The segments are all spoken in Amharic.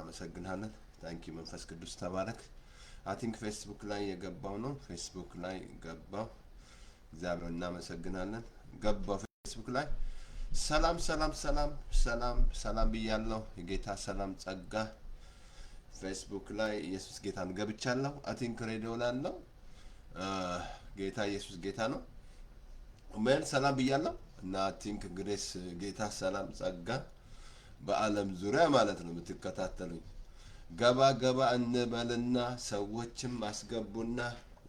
እናመሰግናለን። Thank you፣ መንፈስ ቅዱስ ተባረክ። I think ፌስቡክ ላይ የገባው ነው። ፌስቡክ ላይ ገባው። እግዚአብሔር እናመሰግናለን። ገባው ፌስቡክ ላይ። ሰላም ሰላም ሰላም ሰላም ሰላም ብያለሁ። የጌታ ሰላም ጸጋ ፌስቡክ ላይ ኢየሱስ ጌታን ገብቻለሁ። I think ሬዲዮ ላይ አለው። ጌታ ኢየሱስ ጌታ ነው። ሜን ሰላም ብያለሁ እና I think grace ጌታ ሰላም ጸጋ በዓለም ዙሪያ ማለት ነው የምትከታተሉኝ፣ ገባ ገባ እንበልና ሰዎችም አስገቡና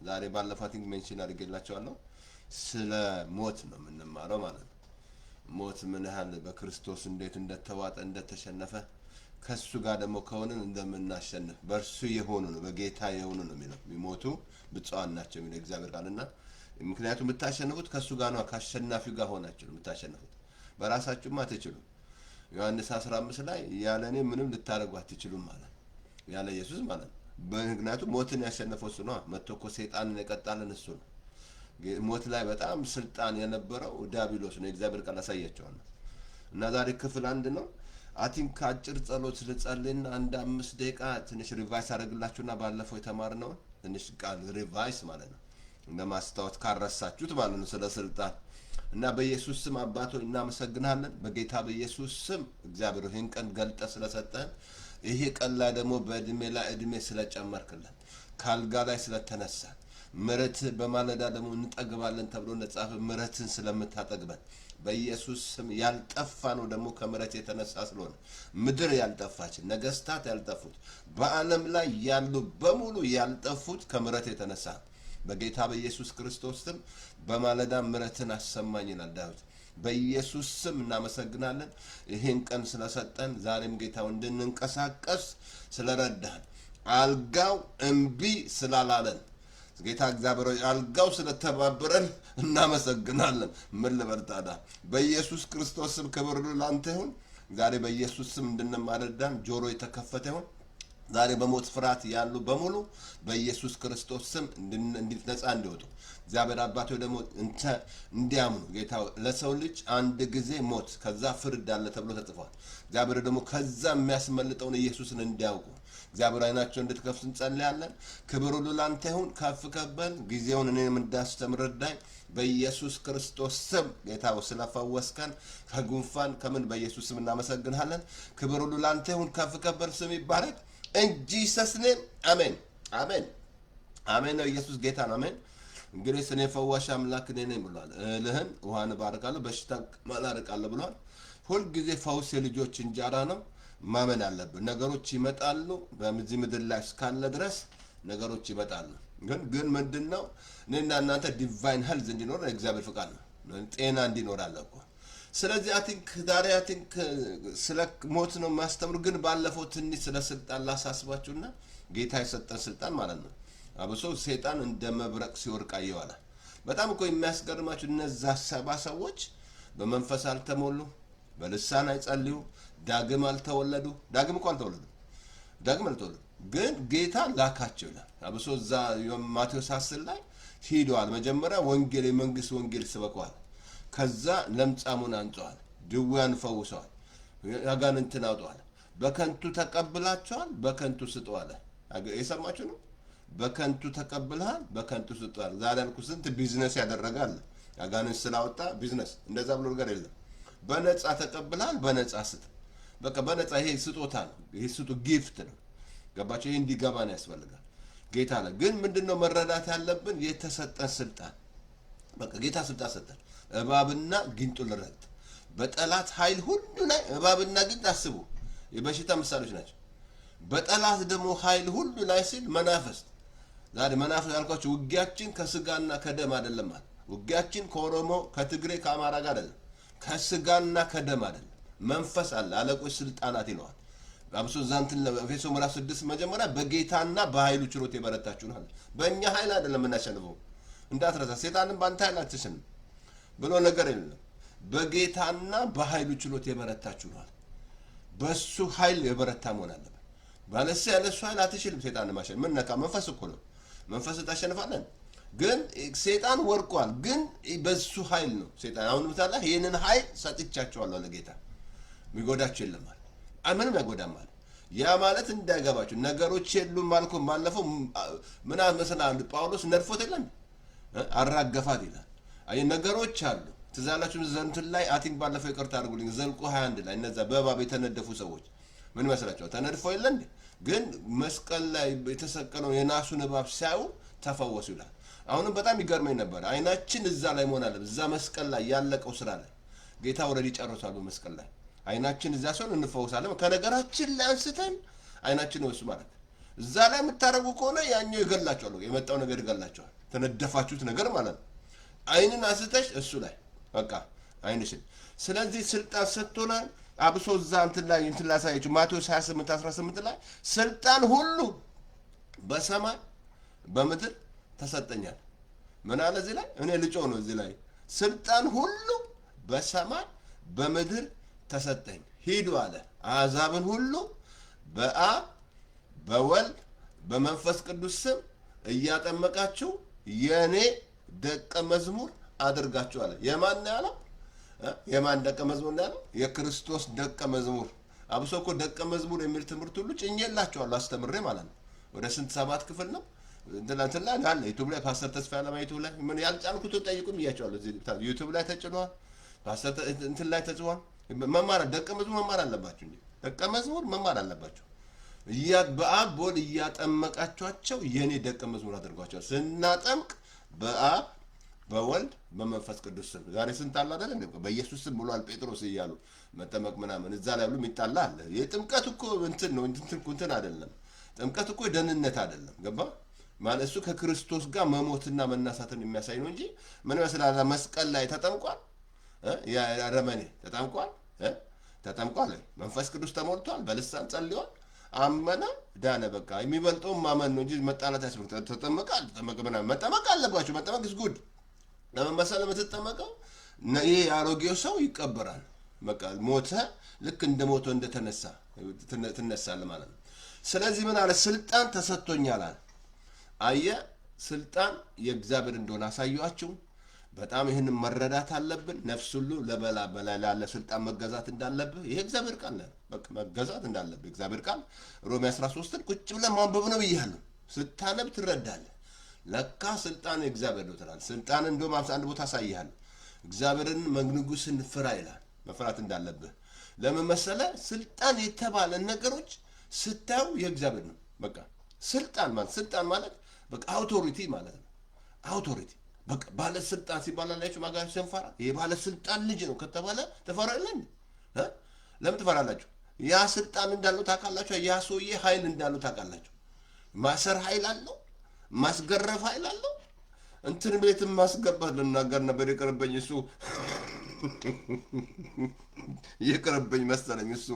ዛሬ ባለፈው I think mention አድርጌላቸዋለሁ። ስለ ሞት ነው የምንማረው ማለት ነው። ሞት ምን ያህል በክርስቶስ እንዴት እንደተዋጠ፣ እንደተሸነፈ፣ ከሱ ጋር ደግሞ ከሆንን እንደምናሸንፍ፣ በእርሱ የሆኑ ነው፣ በጌታ የሆኑ ነው የሚለው፣ የሚሞቱ ብፁዓን ናቸው የሚለው እግዚአብሔር ቃልና ምክንያቱም የምታሸንፉት ከእሱ ጋር ነው። ከአሸናፊው ጋር ሆናችሁ ነው የምታሸንፉት። በራሳችሁም አትችሉም። ዮሐንስ 15 ላይ ያለ እኔ ምንም ልታደርጉ አትችሉም ማለት፣ ያለ ኢየሱስ ማለት ነው። ምክንያቱም ሞትን ያሸነፈው እሱ ነው። መጥቶ እኮ ሰይጣንን የቀጣልን እሱ ነው። ሞት ላይ በጣም ስልጣን የነበረው ዲያብሎስ ነው። የእግዚአብሔር ቃል አሳያቸዋለሁ። እና ዛሬ ክፍል አንድ ነው። I think አጭር ጸሎት ልጸልይና አንድ 5 ደቂቃ ትንሽ revise አደርግላችሁና ባለፈው የተማርነውን ትንሽ ቃል revise ማለት ነው፣ እንደ ማስታወስ ካረሳችሁት ማለት ነው፣ ስለ ስልጣን። እና በኢየሱስ ስም አባት ሆይ እናመሰግናለን። በጌታ በኢየሱስ ስም እግዚአብሔር ይህን ቀን ገልጠህ ስለሰጠህን፣ ይሄ ቀን ላይ ደግሞ በእድሜ ላይ እድሜ ስለጨመርክልን፣ ከአልጋ ላይ ስለተነሳን፣ ምሕረት በማለዳ ደግሞ እንጠግባለን ተብሎ እንደጻፈ ምሕረትን ስለምታጠግበን በኢየሱስ ስም፣ ያልጠፋ ነው ደግሞ ከምሕረት የተነሳ ስለሆነ፣ ምድር ያልጠፋች፣ ነገስታት ያልጠፉት፣ በዓለም ላይ ያሉ በሙሉ ያልጠፉት ከምሕረት የተነሳ፣ በጌታ በኢየሱስ ክርስቶስ ስም በማለዳ ምሕረትን አሰማኝ ይላል ዳዊት። በኢየሱስ ስም እናመሰግናለን። ይህን ቀን ስለሰጠን፣ ዛሬም ጌታው እንድንንቀሳቀስ ስለረዳን፣ አልጋው እምቢ ስላላለን፣ ጌታ እግዚአብሔር ሆይ አልጋው ስለተባበረን እናመሰግናለን። ምን ልበል ታዲያ? በኢየሱስ ክርስቶስ ስም ክብር ሁሉ ለአንተ ይሁን። ዛሬ በኢየሱስ ስም እንድንማር እርዳን። ጆሮ የተከፈተ ይሁን። ዛሬ በሞት ፍርሃት ያሉ በሙሉ በኢየሱስ ክርስቶስ ስም ነፃ እንዲወጡ፣ እግዚአብሔር አባቴ ደግሞ እንተ እንዲያምኑ፣ ጌታ ለሰው ልጅ አንድ ጊዜ ሞት ከዛ ፍርድ አለ ተብሎ ተጽፏል። እግዚአብሔር ደግሞ ከዛ የሚያስመልጠውን ኢየሱስን እንዲያውቁ እግዚአብሔር አይናቸው እንድትከፍት እንጸልያለን። ክብር ሁሉ ላንተ ይሁን። ከፍ ከፍ በል። ጊዜውን እኔንም እንዳስተምር እርዳኝ። በኢየሱስ ክርስቶስ ስም ጌታ ስለፈወስከን ከጉንፋን ከምን በኢየሱስ ስም እናመሰግንሃለን። ክብር ሁሉ ላንተ ይሁን። ከፍ ከፍ በል። ስም ይባረክ። In Jesus name አሜን፣ አሜን፣ አሜን ነው። ኢየሱስ ጌታ ነው። አሜን። እንግዲህ እኔ ፈዋሽ አምላክ እኔ ነኝ ብሏል። እህልህን ውሃን እባርካለሁ፣ በሽታ አርቃለሁ ብሏል። ሁልጊዜ ፈውስ የልጆች እንጀራ ነው። ማመን አለብን። ነገሮች ይመጣሉ። በዚህ ምድር ላይ እስካለ ድረስ ነገሮች ይመጣሉ። ግን ምንድን ነው፣ እኔና እናንተ divine health እንዲኖር የእግዚአብሔር ፍቃድ ነው። ጤና እንዲኖር አለ እኮ። ስለዚህ I think ዛሬ I think ስለ ሞት ነው የማስተምሩ። ግን ባለፈው ትንሽ ስለ ስልጣን ላሳስባችሁና ጌታ የሰጠን ስልጣን ማለት ነው። አብሶ ሰይጣን እንደ መብረቅ ሲወድቅ አየሁ አለ። በጣም እኮ የሚያስገርማችሁ እነዛ 70 ሰዎች በመንፈስ አልተሞሉ፣ በልሳን አይጸልዩ፣ ዳግም አልተወለዱ። ዳግም እኮ አልተወለዱ፣ ዳግም አልተወለዱ። ግን ጌታ ላካቸው ይላል። አብሶ እዛ ማቴዎስ 10 ላይ ሂደዋል። መጀመሪያ ወንጌል፣ የመንግስት ወንጌል ስበከዋል። ከዛ ለምጻሙን አንጸዋል፣ ድውያን ፈውሰዋል፣ አጋንንትን አውጠዋል። በከንቱ ተቀብላችኋል፣ በከንቱ ስጡ አለ። የሰማችሁ ነው። በከንቱ ተቀብልሃል፣ በከንቱ ስጠዋል። ዛሬ ያልኩ ስንት ቢዝነስ ያደረጋል። አጋንንት ስላወጣ ቢዝነስ፣ እንደዛ ብሎ ነገር የለም። በነፃ ተቀብልሃል፣ በነፃ ስጥ። በቃ በነፃ፣ ይሄ ስጦታ ነው። ይሄ ስጡ gift ነው። ገባቸው? ይሄ እንዲገባን ያስፈልጋል። ጌታ አለ። ግን ምንድነው መረዳት ያለብን? የተሰጠን ስልጣን፣ በቃ ጌታ ስልጣን ሰጠን። እባብና ጊንጡን ልረግጥ፣ በጠላት ኃይል ሁሉ ላይ፣ እባብና ጊንጥ አስቡ፣ የበሽታ ምሳሌዎች ናቸው። በጠላት ደግሞ ኃይል ሁሉ ላይ ሲል መናፍስት፣ ዛሬ መናፍስት ያልኳቸው፣ ውጊያችን ከስጋና ከደም አይደለም አለ። ውጊያችን ከኦሮሞ፣ ከትግሬ፣ ከአማራ ጋር አይደለም። ከስጋና ከደም አይደለም። መንፈስ አለ፣ አለቆች፣ ስልጣናት ይለዋል። አብሶ እዛ እንትን ኤፌሶ ምዕራፍ 6 መጀመሪያ በጌታና በኃይሉ ችሎት የበረታችሁ ነው አለ። በእኛ ኃይል አይደለም የምናሸንፈው። እንዳትረሳ፣ ሴጣንም በአንተ ኃይል አትሸንፍም ብሎ ነገር የለም። በጌታና በኃይሉ ችሎት የበረታችሁ ነው አለ። በሱ ኃይል የበረታ መሆን አለብን። ባለስ ያለ እሱ ኃይል አትችልም ሴጣን ማሸነፍ። ምን ነካ? መንፈስ እኮ ነው። መንፈስ ታሸንፋለን። ግን ሴጣን ወድቋል። ግን በሱ ኃይል ነው ሴጣን አሁን ምታላ ይህንን ኃይል ሰጥቻቸዋለሁ አለ ጌታ። የሚጎዳቸው የለም አለ። ምንም አይጎዳም አለ። ያ ማለት እንዳይገባችሁ ነገሮች የሉም አልኩም። ባለፈው ምን መሰለህ አንድ ጳውሎስ ነድፎት የለም አራገፋት ይላል። አይ ነገሮች አሉ። ትዝ አላችሁ እንትን ላይ I think ባለፈው ይቅርታ አድርጉልኝ፣ ዘኁልቁ 21 ላይ እነዛ በእባብ የተነደፉ ሰዎች ምን ይመስላችኋል? ተነድፎ የለ እንዴ? ግን መስቀል ላይ የተሰቀለው የናሱን እባብ ሲያዩ ተፈወሱ ይላል። አሁንም በጣም ይገርመኝ ነበር። አይናችን እዛ ላይ መሆን አለበት። እዛ መስቀል ላይ ያለቀው ስራ ላይ ጌታ already ጨርሷል። በመስቀል ላይ አይናችን እዛ ሲሆን እንፈወሳለን። ከነገራችን ላይ አንስተን አይናችን እሱ ማለት እዛ ላይ የምታደርጉ ከሆነ ያኛው ይገላቸዋል። የመጣው ነገር ይገላቸዋል። ተነደፋችሁት ነገር ማለት ነው። አይንን አንስተሽ እሱ ላይ በቃ አይንሽን። ስለዚህ ስልጣን ሰጥቶናል። አብሶ እዛ እንትን ላይ እንትን ላሳያችሁ ማቴዎስ 28 18 ላይ ስልጣን ሁሉ በሰማይ በምድር ተሰጠኛል። ምን አለ እዚህ ላይ? እኔ ልጮህ ነው እዚህ ላይ ስልጣን ሁሉ በሰማይ በምድር ተሰጠኝ። ሂዱ አለ አሕዛብን ሁሉ በአብ በወልድ በመንፈስ ቅዱስ ስም እያጠመቃችሁ የእኔ ደቀ መዝሙር አድርጋችሁ አለ። የማን ነው ያለው? የማን ደቀ መዝሙር ነው ያለው? የክርስቶስ ደቀ መዝሙር። አብሶ እኮ ደቀ መዝሙር የሚል ትምህርት ሁሉ ጭኜላችኋለሁ አስተምሬ ማለት ነው። ወደ ስንት ሰባት ክፍል ነው እንትን ላይ አለ YouTube ላይ ፓስተር ተስፋ ያለማ YouTube ላይ ምን ያልጫንኩትን ጠይቁም እያቸዋለሁ። እዚህ YouTube ላይ ተጭኗል። ፓስተር እንትን ላይ ተጽፏል። መማር ደቀ መዝሙር መማር አለባችሁ እንጂ ደቀ መዝሙር መማር አለባችሁ። በአብ በወልድ እያጠመቃችኋቸው የእኔ ደቀ መዝሙር አድርጓቸዋል። ስናጠምቅ በአብ በወልድ በመንፈስ ቅዱስ ስም ዛሬ ስንት አለ አይደል? እንዴ? በኢየሱስ ስም ብሏል ጴጥሮስ እያሉ መጠመቅ ምናምን እዛ ላይ ሁሉ የሚጣላ አለ። የጥምቀት እኮ እንትን ነው እንትን እኮ እንትን አይደለም። ጥምቀት እኮ ደህንነት አይደለም። ገባ ማለት እሱ ከክርስቶስ ጋር መሞትና መነሳትን የሚያሳይ ነው እንጂ ምን ይመስላል? መስቀል ላይ ተጠምቋል እ? ያ አረመኔ ተጠምቋል እ? ተጠምቋል። መንፈስ ቅዱስ ተሞልቷል። በልሳን ጸልሏል። አመነ፣ ዳነ። በቃ የሚበልጠውን ማመን ነው እንጂ መጣላት ያስፈልግ። ተጠመቀ አልተጠመቀ ምናምን መጠመቅ አለባቸው። መጠመቅ is good። ለምን መሰለህ የምትጠመቀው? ይሄ አሮጌው ሰው ይቀበራል። በቃ ሞተ፣ ልክ እንደ ሞተ እንደተነሳ ትነሳለህ ማለት ነው። ስለዚህ ምን አለ? ስልጣን ተሰጥቶኛል አለ። አየህ፣ ስልጣን የእግዚአብሔር እንደሆነ አሳየኋችሁ። በጣም ይህንን መረዳት አለብን። ነፍስ ሁሉ ለበላ በላይ ላለ ስልጣን መገዛት እንዳለብህ ይሄ እግዚአብሔር ቃል ነው። በቃ መገዛት እንዳለብህ እግዚአብሔር ቃል ሮሜ 13ን ቁጭ ብለህ ማንበብ ነው ብያለሁ። ስታነብ ትረዳለህ። ለካ ስልጣን የእግዚአብሔር ነው ትላለህ። ስልጣን እንደውም 51 ቦታ አሳይሃለሁ። እግዚአብሔርን ንጉሥን ፍራ ይላል። መፍራት እንዳለብህ ለምን መሰለህ? ስልጣን የተባለ ነገሮች ስታዩ የእግዚአብሔር ነው። በቃ ስልጣን ማለት በቃ authority ማለት ነው። Authority በቃ ባለስልጣን ሲባል አላችሁ ማጋር ስንፈራ ይሄ ባለስልጣን ልጅ ነው ከተባለ ትፈራለህ እንዴ? እ? ለምን ትፈራላችሁ? ያ ስልጣን እንዳለው ታውቃላችሁ። ያ ሰውዬ ኃይል እንዳለው ታውቃላችሁ። ማሰር ኃይል አለው፣ ማስገረፍ ኃይል አለው። እንትን ቤትም ማስገባት ልናገር ነበር ይቅርብኝ። እሱ ይቅርብኝ መሰለኝ። እሱ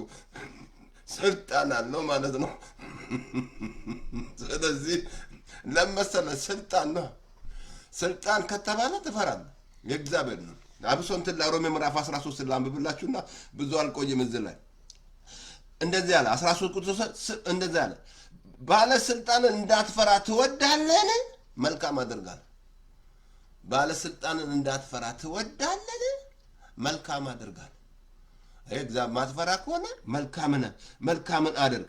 ስልጣን አለው ማለት ነው። ስለዚህ ለመሰለ ስልጣን ነው። ስልጣን ከተባለ ትፈራለህ። የእግዚአብሔር ነው። አብሶ እንትን ላይ ሮሜ ምዕራፍ 13 ላንብብላችሁና ብዙ አልቆይም እዚህ ላይ። እንደዚህ አለ 13 ቁጥር እንደዚህ አለ፣ ባለስልጣንን እንዳትፈራ ትወዳለህን? መልካም አድርጋል። ባለስልጣንን እንዳትፈራ ትወዳለህን? መልካም አድርጋል። ይሄ እግዚአብሔር ማትፈራ ከሆነ መልካምን መልካምን አድርግ፣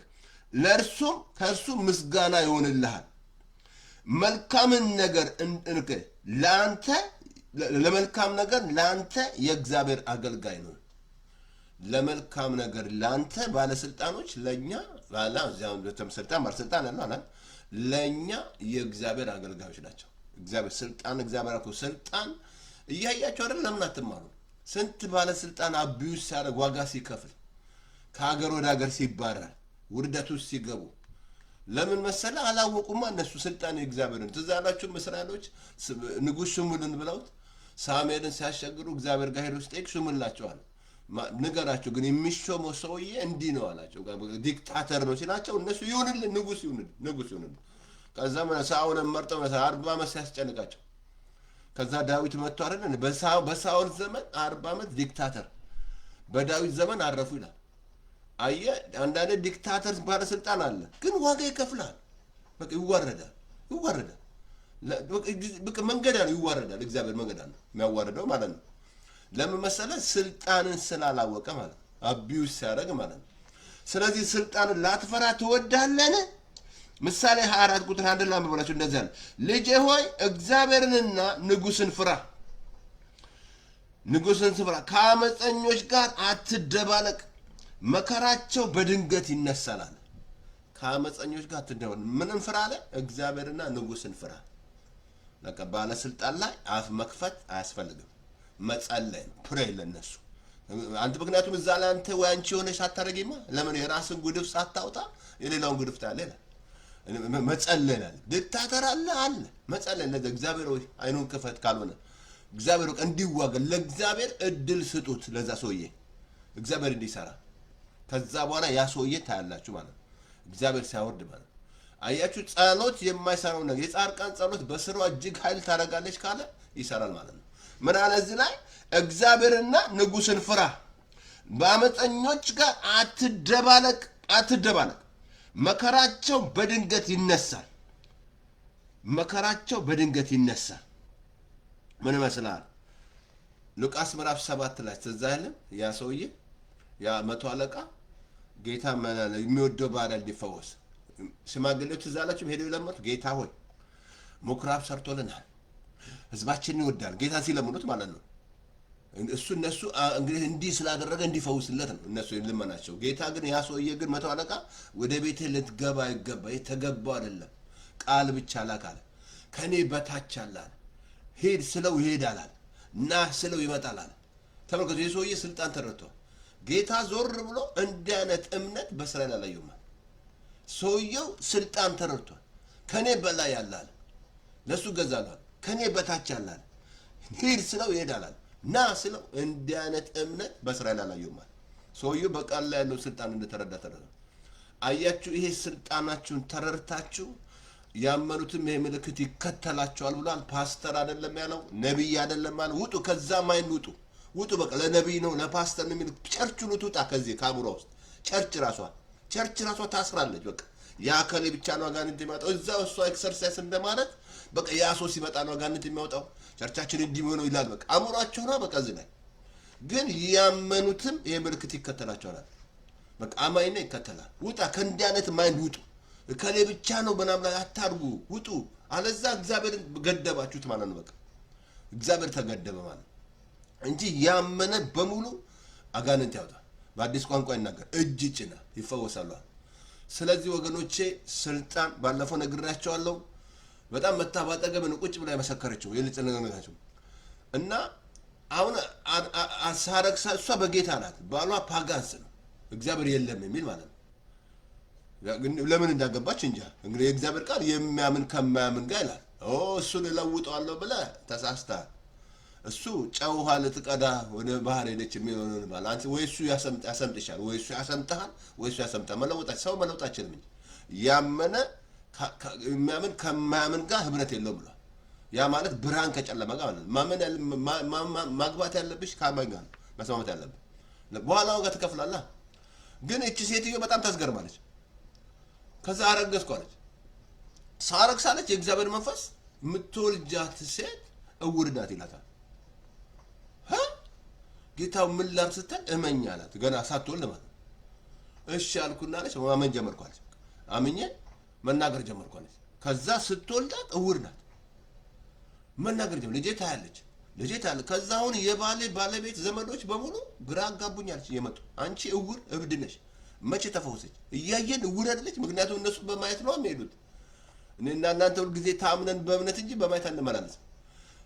ለእርሱም ከእርሱ ምስጋና ይሆንልሃል። መልካምን ነገር ለአንተ ለመልካም ነገር ለአንተ የእግዚአብሔር አገልጋይ ነው። ለመልካም ነገር ለአንተ ባለስልጣኖች ለእኛ ስልጣን ባለስልጣን ያለው አላ ለእኛ የእግዚአብሔር አገልጋዮች ናቸው። እግዚአብሔር ስልጣን እግዚአብሔር እኮ ስልጣን እያያቸው አይደል? ለምን አትማሩ? ስንት ባለስልጣን abuse ሲያደርግ ዋጋ ሲከፍል ከሀገር ወደ ሀገር ሲባረር ውርደት ውስጥ ሲገቡ ለምን መሰለ? አላወቁማ እነሱ ስልጣን የእግዚአብሔርን። ትዝ ያላችሁም እስራኤሎች ንጉሥ ሹሙልን ብለውት ሳሙኤልን ሲያስቸግሩ እግዚአብሔር ጋር ሄዶ ሲጠይቅ ሹምላቸዋል። ንገራቸው ግን የሚሾመው ሰውዬ እንዲህ ነው አላቸው። Dictator ነው ሲላቸው እነሱ ይሁንልን፣ ንጉሥ ይሁንልን፣ ንጉሥ ይሁንልን። ከዛ ሳኦልን መርጠው 40 ዓመት ሲያስጨንቃቸው ከዛ ዳዊት መጥቶ አይደለ በሳኦል ዘመን 40 ዓመት dictator፣ በዳዊት ዘመን አረፉ ይላል። አየህ፣ አንዳንድ dictator ባለስልጣን አለ፣ ግን ዋጋ ይከፍላል። በቃ ይዋረዳል፣ ይዋረዳል። በቃ መንገድ አለው፣ ይዋረዳል። እግዚአብሔር መንገድ አለው የሚያዋርደው ማለት ነው። ለምን መሰለህ? ስልጣንን ስላላወቀ ማለት ነው። Abuse ሲያደርግ ማለት ነው። ስለዚህ ስልጣንን ላትፈራ ትወዳለህን? ምሳሌ 24 ቁጥር 1 ላንብብላችሁ። እንደዚህ አለ፣ ልጄ ሆይ እግዚአብሔርንና ንጉሥን ፍራ፣ ንጉሥን ፍራ፣ ከአመፀኞች ጋር አትደባለቅ፣ መከራቸው በድንገት ይነሳል አለ። ከአመፀኞች ጋር አትደባለቅ። ምንን ፍራ አለ? እግዚአብሔርና ንጉሥን ፍራ። በቃ ባለስልጣን ላይ አፍ መክፈት አያስፈልግም። መጸለይ ነው። Pray ለነሱ አንተ፣ ምክንያቱም እዛ ላይ አንተ ወይ አንቺ የሆነች ሳታደርጊማ ለምን የራስን ጉድፍ ሳታውጣ የሌላውን ጉድፍ ታያለህ ይላል። መጸለይ ይላል። Dictator አለ አለ መጸለይ ለዛ እግዚአብሔር ሆይ አይኑን ክፈት፣ ካልሆነ እግዚአብሔር ሆይ እንዲዋጋ ለእግዚአብሔር እድል ስጡት ለዛ ሰውዬ እግዚአብሔር እንዲሰራ። ከዛ በኋላ ያ ሰውዬ ታያላችሁ ማለት ነው። እግዚአብሔር ሲያወርድ ማለት ነው። አያችሁ፣ ጸሎት የማይሰራው ነገር የጻድቃን ጸሎት በስሯ እጅግ ኃይል ታደርጋለች ካለ ይሰራል ማለት ነው። ምን አለ እዚህ ላይ? እግዚአብሔርና ንጉሥን ፍራ፣ በአመፀኞች ጋር አትደባለቅ፣ አትደባለቅ፣ መከራቸው በድንገት ይነሳል። መከራቸው በድንገት ይነሳል። ምን ይመስላል? ሉቃስ ምዕራፍ 7 ላይ ትዝ አይልም? ያ ሰውዬ፣ ያ መቶ አለቃ ጌታ ምን አለ? የሚወደው ባሪያ እንዲፈወስ ሽማግሌዎች ትዝ አላችሁም? ሄደው የለመኑት ጌታ ሆይ ምኩራብ ሰርቶልናል፣ ህዝባችንን ይወዳል። ጌታ ሲለምኑት ማለት ነው። እሱ እነሱ እንግዲህ እንዲህ ስላደረገ እንዲፈውስለት ነው እነሱ ልመናቸው። ጌታ ግን ያ ሰውዬ ግን መቶ አለቃ ወደ ቤትህ ልትገባ ይገባ የተገባው አይደለም፣ ቃል ብቻ ላክ አለ። ከእኔ በታች አለ አለ። ሂድ ስለው ይሄዳል አለ። ና ስለው ይመጣል አለ። ተመልከቱ፣ ይህ ሰውዬ ስልጣን ተረድቷል። ጌታ ዞር ብሎ እንዲህ አይነት እምነት በእስራኤል አላየሁም አለ። ሰውየው ስልጣን ተረድቷል። ከእኔ በላይ ያለ አለ፣ ለእሱ እገዛለሁ አለ። ከእኔ በታች ያለ አለ። ሂድ ስለው ይሄዳል አለ። ና ስለው እንዲህ አይነት እምነት በእስራኤል አላየሁም አለ። ሰውየው በቃል ላይ ያለው ስልጣን እንደተረዳ ተረዳ። አያችሁ፣ ይሄ ስልጣናችሁን ተረድታችሁ ያመኑትም ይሄ ምልክት ይከተላቸዋል ብሏል። ፓስተር አይደለም ያለው፣ ነቢይ አይደለም ያለው። ውጡ፣ ከዛ mind ውጡ፣ ውጡ። በቃ ለነቢይ ነው ለፓስተር ነው የሚል church ሁሉ ትውጣ ከዚህ ከአእምሯ ውስጥ። Church ራሷ ታስራለች። በቃ ያ ከሌ ብቻ ነው አጋንንት የሚያወጣው፣ እዛ እሷ exercise እንደማለት፣ በቃ ያ ሰው ሲመጣ ነው አጋንንት የሚያወጣው፣ church ኣችን እንዲህ ነው ይላል። በቃ አእምሯቸው ነው። በቃ እዚህ ላይ ግን ያመኑትም ይሄ ምልክት ይከተላቸዋል። በቃ አማኝ ነው ይከተላል። ውጣ፣ ከእንዲህ አይነት mind ውጡ። እከሌ ብቻ ነው ምናምን ላይ አታርጉ፣ ውጡ። አለዛ እግዚአብሔርን ገደባችሁት ማለት ነው። በቃ እግዚአብሔር ተገደበ ማለት ነው እንጂ ያመነ በሙሉ አጋንንት ያወጣል፣ በአዲስ ቋንቋ ይናገር፣ እጅ ይጭናል፣ ይፈወሳሉ። ስለዚህ ወገኖቼ ስልጣን ባለፈው ነግሬያቸዋለሁ። በጣም መታ ባጠገብ ነው ቁጭ ብላ የመሰከረችው የልጽ ነገራቸው እና አሁን ሳረግሳ እሷ በጌታ ናት፣ ባሏ pagans ነው፣ እግዚአብሔር የለም የሚል ማለት ነው። ለምን እንዳገባች እንጃ። እንግዲህ የእግዚአብሔር ቃል የሚያምን ከማያምን ጋር ይላል። ኦ እሱን እለውጠዋለሁ ብለህ ተሳስተሃል። እሱ ጨው ውሃ ልትቀዳ ወደ ባህር ሄደች የሚሆን ባል አንተ ወይ እሱ ያሰምጥሻል፣ ወይ እሱ ያሰምጥሃል፣ ወይ እሱ ያሰምጣል። መለወጥ ሰው መለወጥ አይችልም እንጂ ያመነ የሚያምን ከማያምን ጋር ህብረት የለውም ብሏል። ያ ማለት ብርሃን ከጨለማ ጋር ማለት ነው። ማመን ማግባት ያለብሽ ከአማኝ ጋር ነው መስማማት ያለብህ። በኋላ ዋጋ ትከፍላለህ። ግን እቺ ሴትዮ በጣም ታስገርማለች። ከዛ አረገዝኩ አለች። ሳረግዝ አለች የእግዚአብሔር መንፈስ የምትወልጃት ሴት እውር ናት ይላታል። ሀ ጌታው ምን ላድርግ ስትል እመኝ አላት። ገና ሳትወልድ ማለት ነው። እሺ አልኩና አለች ማመን ጀመርኩ አለች። አምኜ መናገር ጀመርኩ አለች። ከዛ ስትወልዳት እውር ናት። መናገር ጀመር። ልጄ ታያለች፣ ልጄ ታያለች። ከዛ አሁን የባሌ ባለቤት ዘመዶች በሙሉ ግራ አጋቡኝ አለች እየመጡ፣ አንቺ እውር እብድ ነሽ፣ መቼ ተፈወሰች? እያየን እውር አይደለች? ምክንያቱም እነሱ በማየት ነው የሚሄዱት። እኔና እናንተ ሁልጊዜ ታምነን በእምነት እንጂ በማየት አንመላለስም።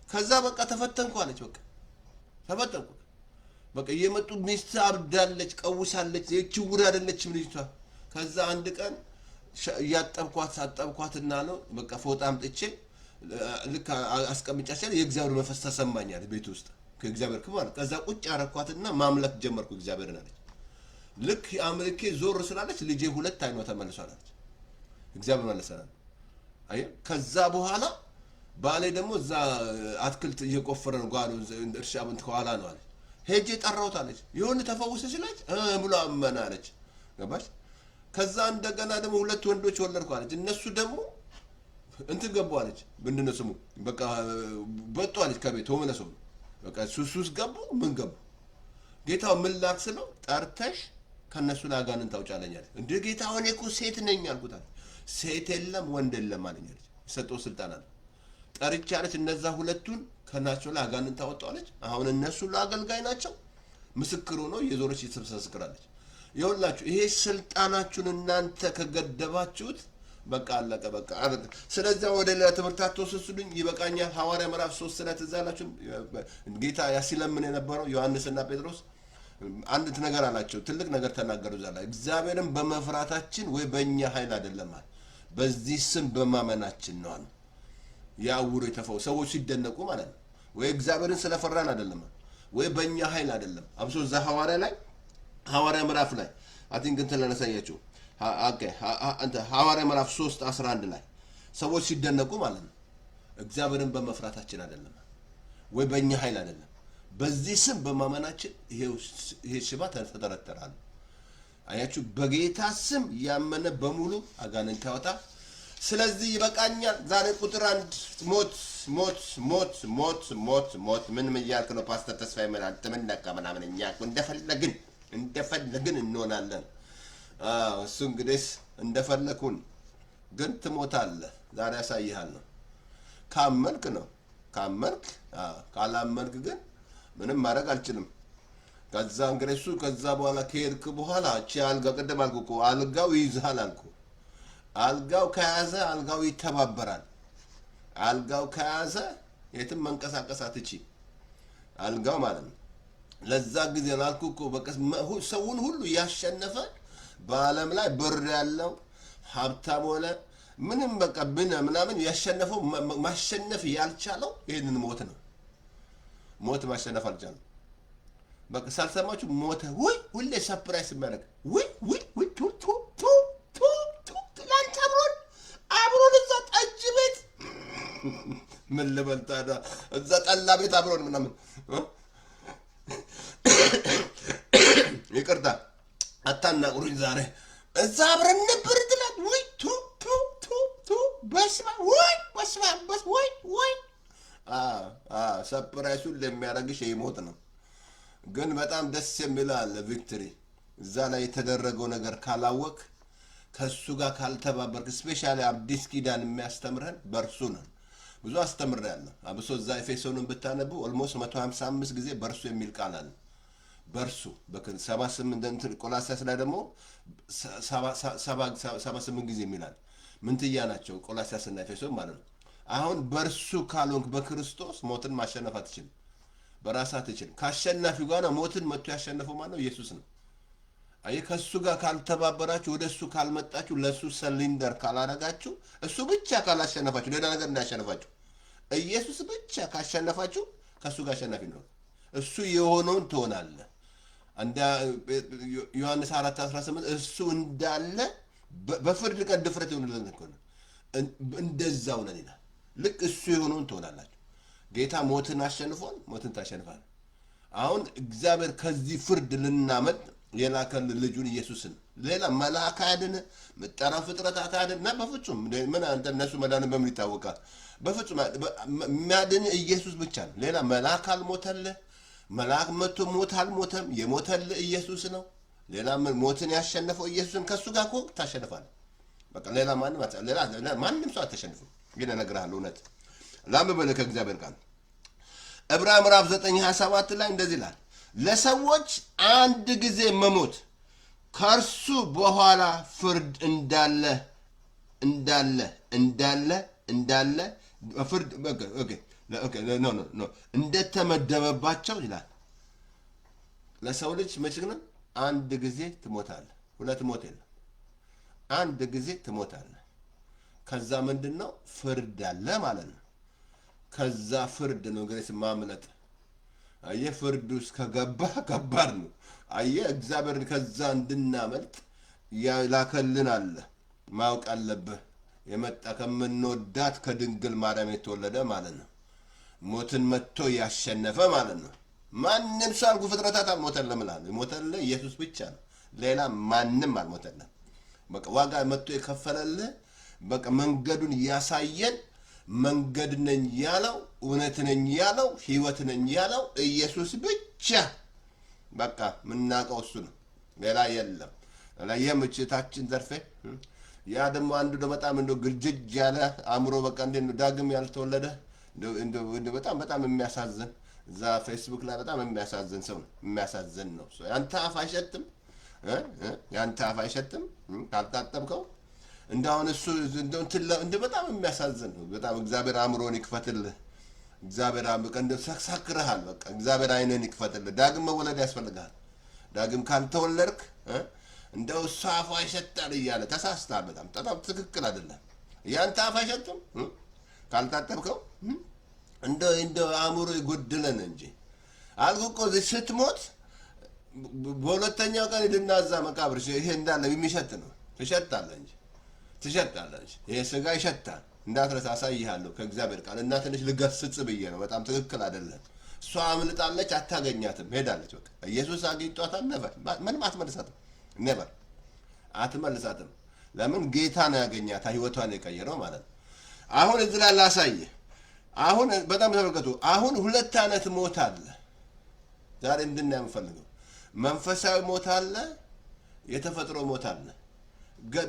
ከዛ በቃ ተፈተንኩ አለች። በቃ ተፈተንኩ። በቃ እየመጡ ሚስት አብዳለች፣ ቀውሳለች፣ ይህች እውር አይደለችም ልጅቷ። ከዛ አንድ ቀን እያጠብኳት አጠብኳትና ነው በቃ ፎጣ አምጥቼ ልክ አስቀምጫቸው የእግዚአብሔር መንፈስ ተሰማኛል ቤት ውስጥ ከእግዚአብሔር ክብር ማለት። ከዛ ቁጭ አረኳትና ማምለክ ጀመርኩ እግዚአብሔርን አለች። ልክ አምልኬ ዞር ስላለች ልጄ ሁለት አይኗ ተመልሷል አለች። እግዚአብሔር መለሰናል። አየህ፣ ከዛ በኋላ ባሌ ደግሞ እዛ አትክልት እየቆፈረ ነው፣ ጓሮ እርሻ እንትን ከኋላ ነው አለች። ሄጄ ጠራሁት አለች። የሆነ ተፈውሰ ስላለች እ ብሎ አመነ አለች። ገባች? ከዛ እንደገና ደግሞ ሁለት ወንዶች ወለድኩ አለች። እነሱ ደግሞ እንትን ገቡ አለች። ምንድን ነው ስሙ? በቃ በጡ አለች ከቤት homeless ሆኑ። በቃ ሱስ ውስጥ ገቡ። ምን ገቡ? ጌታው ምን ላድርግ ስለው ጠርተሽ ከእነሱ ላይ አጋንንት አውጪ አለኝ አለች። እንደ ጌታ እኔ እኮ ሴት ነኝ አልኩት አለች። ሴት የለም ወንድ የለም አለኝ አለች። የሰጠው ስልጣን አለ። ጠርቼ አለች እነዛ ሁለቱን ከናቸው ላይ አጋንንት አወጣሁ አለች። አሁን እነሱ ለአገልጋይ ናቸው። ምስክር ሆኖ እየዞረች እየተመሰክራለች። ይኸውላችሁ ይሄ ስልጣናችሁን እናንተ ከገደባችሁት በቃ አለቀ። በቃ አለቀ። ስለዚያ ወደ ሌላ ትምህርት አትወስዱኝ፣ ይበቃኛል። ሐዋርያ ምዕራፍ 3 ላይ ትዝ አላችሁ? ጌታ ሲለምን የነበረው ዮሐንስና ጴጥሮስ አንድ ነገር አላቸው። ትልቅ ነገር ተናገሩ። እዛ ላይ እግዚአብሔርን በመፍራታችን ወይ በእኛ ኃይል አይደለም አለ፣ በዚህ ስም በማመናችን ነው አለ። ያ ዕውሩ የተፈወሰው ሰዎች ሲደነቁ ማለት ነው። ወይ እግዚአብሔርን ስለፈራን አይደለም ወይ በእኛ ኃይል አይደለም። አብሶ እዛ ሐዋርያ ላይ፣ ሐዋርያ ምዕራፍ ላይ I think እንትን ላሳያችሁ። Okay፣ እንትን ሐዋርያ ምዕራፍ 3 11 ላይ ሰዎች ሲደነቁ ማለት ነው። እግዚአብሔርን በመፍራታችን አይደለም ወይ በእኛ ኃይል አይደለም፣ በዚህ ስም በማመናችን ይሄ ሽባ ተተረተራል። አያችሁ፣ በጌታ ስም ያመነ በሙሉ አጋንንት ያወጣል። ስለዚህ ይበቃኛል። ዛሬ ቁጥር 1 ሞት፣ ሞት፣ ሞት፣ ሞት፣ ሞት፣ ሞት። ምንም እያልክ ነው ፓስተር ተስፋዬ? ምን አንተ ምን ነካ ምናምን። እኛ እኮ እንደፈለግን እንደፈለግን እንሆናለን። አዎ፣ እሱ እንግዲህ እንደፈለኩን ግን ትሞታለህ። ዛሬ ያሳይሃለሁ። ካመንክ ነው፣ ካመንክ። አዎ፣ ካላመንክ ግን ምንም ማድረግ አልችልም። ከዛ እንግዲህ እሱ ከዛ በኋላ ከሄድክ በኋላ እቺ አልጋ፣ ቅድም አልኩ እኮ፣ አልጋው ይይዝሃል አልኩ። አልጋው ከያዘ አልጋው ይተባበራል። አልጋው ከያዘ የትም መንቀሳቀስ አትችይም። አልጋው ማለት ነው። ለዛ ጊዜ ላልኩ እኮ በቃ ሰውን ሁሉ ያሸነፈ፣ በዓለም ላይ ብር ያለው ሀብታም ሆነ ምንም በቃ ብነ ምናምን ያሸነፈው ማሸነፍ ያልቻለው ይህንን ሞት ነው። ሞት ማሸነፍ አልቻለም። በቃ ሳልሰማችሁ ሞተ። ውይ፣ ሁሌ surprise የሚያደርግ፣ ውይ ውይ ውይ፣ ቱ ቱ ቱ ቱ ቱ፣ ትላንት አብሮን አብሮን እዛ ጠጅ ቤት፣ ምን ልበል ታዲያ፣ እዛ ጠላ ቤት አብሮን ምናምን እ? ይቅርታ አታናግሩኝ ዛሬ። እዛ አብረን ነበር ትላት። ውይ፣ ቱ ቱ ቱ ቱ፣ በስመ አብ፣ ውይ በስመ አብ፣ ውይ ውይ። Surprise ኡን ለሚያደርግሽ ይህ ሞት ነው። ግን በጣም ደስ የሚል አለ victory። እዛ ላይ የተደረገው ነገር ካላወቅ፣ ከእሱ ጋር ካልተባበርክ፣ especially አዲስ ኪዳን የሚያስተምረን በእርሱ ነው። ብዙ አስተምሬያለሁ። አብሶ እዛ ኤፌሶንን ብታነቡ almost 155 ጊዜ በእርሱ የሚል ቃል አለ። በእርሱ 78፣ እንትን ቆላስያስ ላይ ደግሞ 78 ጊዜ የሚላል። ምንትያ ናቸው ቆላስያስ እና ኤፌሶን ማለት ነው። አሁን በእርሱ ካልሆንክ በክርስቶስ ሞትን ማሸነፍ አትችልም። በራስህ አትችልም። ከአሸናፊው ጋር ነው። ሞትን መጥቶ ያሸነፈው ማነው? ኢየሱስ ነው። አየህ፣ ከእሱ ጋር ካልተባበራችሁ፣ ወደ እሱ ካልመጣችሁ፣ ለእሱ surrender ካላረጋችሁ፣ እሱ ብቻ ካላሸነፋችሁ፣ ሌላ ነገር እንዳያሸነፋችሁ፣ ኢየሱስ ብቻ ካሸነፋችሁ ከእሱ ጋር አሸናፊ ነው። እሱ የሆነውን ትሆናለህ። እንደ ዮሐንስ 4 18 እሱ እንዳለ በፍርድ ቀን ድፍረት ይሆንልን እኮ ነው። እንደዛው ነን ይላል። ልክ እሱ የሆነውን ትሆናላችሁ። ጌታ ሞትን አሸንፏል። ሞትን ታሸንፋለህ። አሁን እግዚአብሔር ከዚህ ፍርድ ልናመልጥ የላከልን ልጁን ኢየሱስን። ሌላ መልአክ አያድን፣ ምጠራ ፍጥረታት አያድን እና በፍጹም ምን አንተ እነሱ መዳንን በምን ይታወቃል? በፍጹም የሚያድን ኢየሱስ ብቻ ነው። ሌላ መልአክ አልሞተልህ። መልአክ መጥቶ ሞት አልሞተም። የሞተልህ ኢየሱስ ነው። ሌላ ምን ሞትን ያሸነፈው ኢየሱስን ከእሱ ጋር ከሆንክ ታሸንፋለህ። በቃ ሌላ ማንም ሌላ ማንም ሰው አታሸንፍም። ግን እነግርሃለሁ፣ እውነት ላንብብልህ ከእግዚአብሔር ቃል። ዕብራውያን ምዕራፍ 9 27 ላይ እንደዚህ ይላል፣ ለሰዎች አንድ ጊዜ መሞት ከእርሱ በኋላ ፍርድ እንዳለ እንዳለ ፍርድ okay፣ okay፣ no no no እንደተመደበባቸው ይላል። ለሰው ልጅ መቼ ነው? አንድ ጊዜ ትሞታለህ። ሁለት ሞት የለም። አንድ ጊዜ ትሞታለህ። ከዛ ምንድን ነው? ፍርድ አለ ማለት ነው። ከዛ ፍርድ ነው እንግዲህ ማምለጥ። አየህ፣ ፍርድ ውስጥ ከገባህ ከባድ ነው። አየህ፣ እግዚአብሔር ከዛ እንድናመልጥ ያላከልን አለ። ማወቅ አለብህ። የመጣ ከምንወዳት ከድንግል ማርያም የተወለደ ማለት ነው። ሞትን መጥቶ ያሸነፈ ማለት ነው። ማንም ሰው አልኩ ፍጥረታት አልሞተልም እልሃለሁ። የሞተልህ ኢየሱስ ብቻ ነው። ሌላ ማንም አልሞተልህም። በቃ ዋጋ መጥቶ የከፈለልህ፣ በቃ መንገዱን ያሳየን፣ መንገድ ነኝ ያለው፣ እውነት ነኝ ያለው፣ ህይወት ነኝ ያለው ኢየሱስ ብቻ። በቃ የምናውቀው እሱ ነው። ሌላ የለም። ለየምችታችን ዘርፌ ያ ደግሞ አንዱ በጣም እንደው ግርጅጅ ያለ አእምሮ፣ በቃ እንዴት ነው ዳግም ያልተወለደ፣ እንደው በጣም በጣም የሚያሳዝን፣ እዛ ፌስቡክ ላይ በጣም የሚያሳዝን ሰው ነው። የሚያሳዝን ነው። So ያንተ አፍ አይሸትም እ እ ያንተ አፍ አይሸትም ካልታጠብከው። እንደ አሁን እሱ እንደው እንትን እንደ በጣም የሚያሳዝን ነው። በጣም እግዚአብሔር አእምሮን ይክፈትልህ። እግዚአብሔር በቃ እንደው ሰክረሃል። በቃ እግዚአብሔር ዓይንህን ይክፈትልህ። ዳግም መወለድ ያስፈልግሃል። ዳግም ካልተወለድክ እንደው እሱ አፏ ይሸታል እያለ ተሳስተሃል። በጣም በጣም ትክክል አይደለም። ያንተ አፍ አይሸትም ካልታጠብከው። እንደው አእምሮ የጎደለን እንጂ አልኩህ እኮ። እዚህ ስትሞት በሁለተኛው ቀን ሂድና እዛ መቃብር ይሄ እንዳለ የሚሸት ነው። ትሸታለህ እንጂ፣ ትሸታለህ እንጂ፣ ይሄ ስጋ ይሸታል። እንዳትረሳ፣ አሳይሃለሁ ከእግዚአብሔር ቃል እና ትንሽ ልገስጽ ብዬ ነው። በጣም ትክክል አይደለም። እሷ አምልጣለች፣ አታገኛትም፣ ሄዳለች። በቃ ኢየሱስ አግኝቷታል። Never ምንም አትመልሳትም። Never አትመልሳትም። ለምን? ጌታ ነው ያገኛት፣ ህይወቷን የቀየረው ማለት ነው። አሁን እዚህ ላይ ላሳይህ። አሁን በጣም ተመልከቱ። አሁን ሁለት አይነት ሞት አለ። ዛሬ እንድናይ የምፈልገው መንፈሳዊ ሞት አለ፣ የተፈጥሮ ሞት አለ።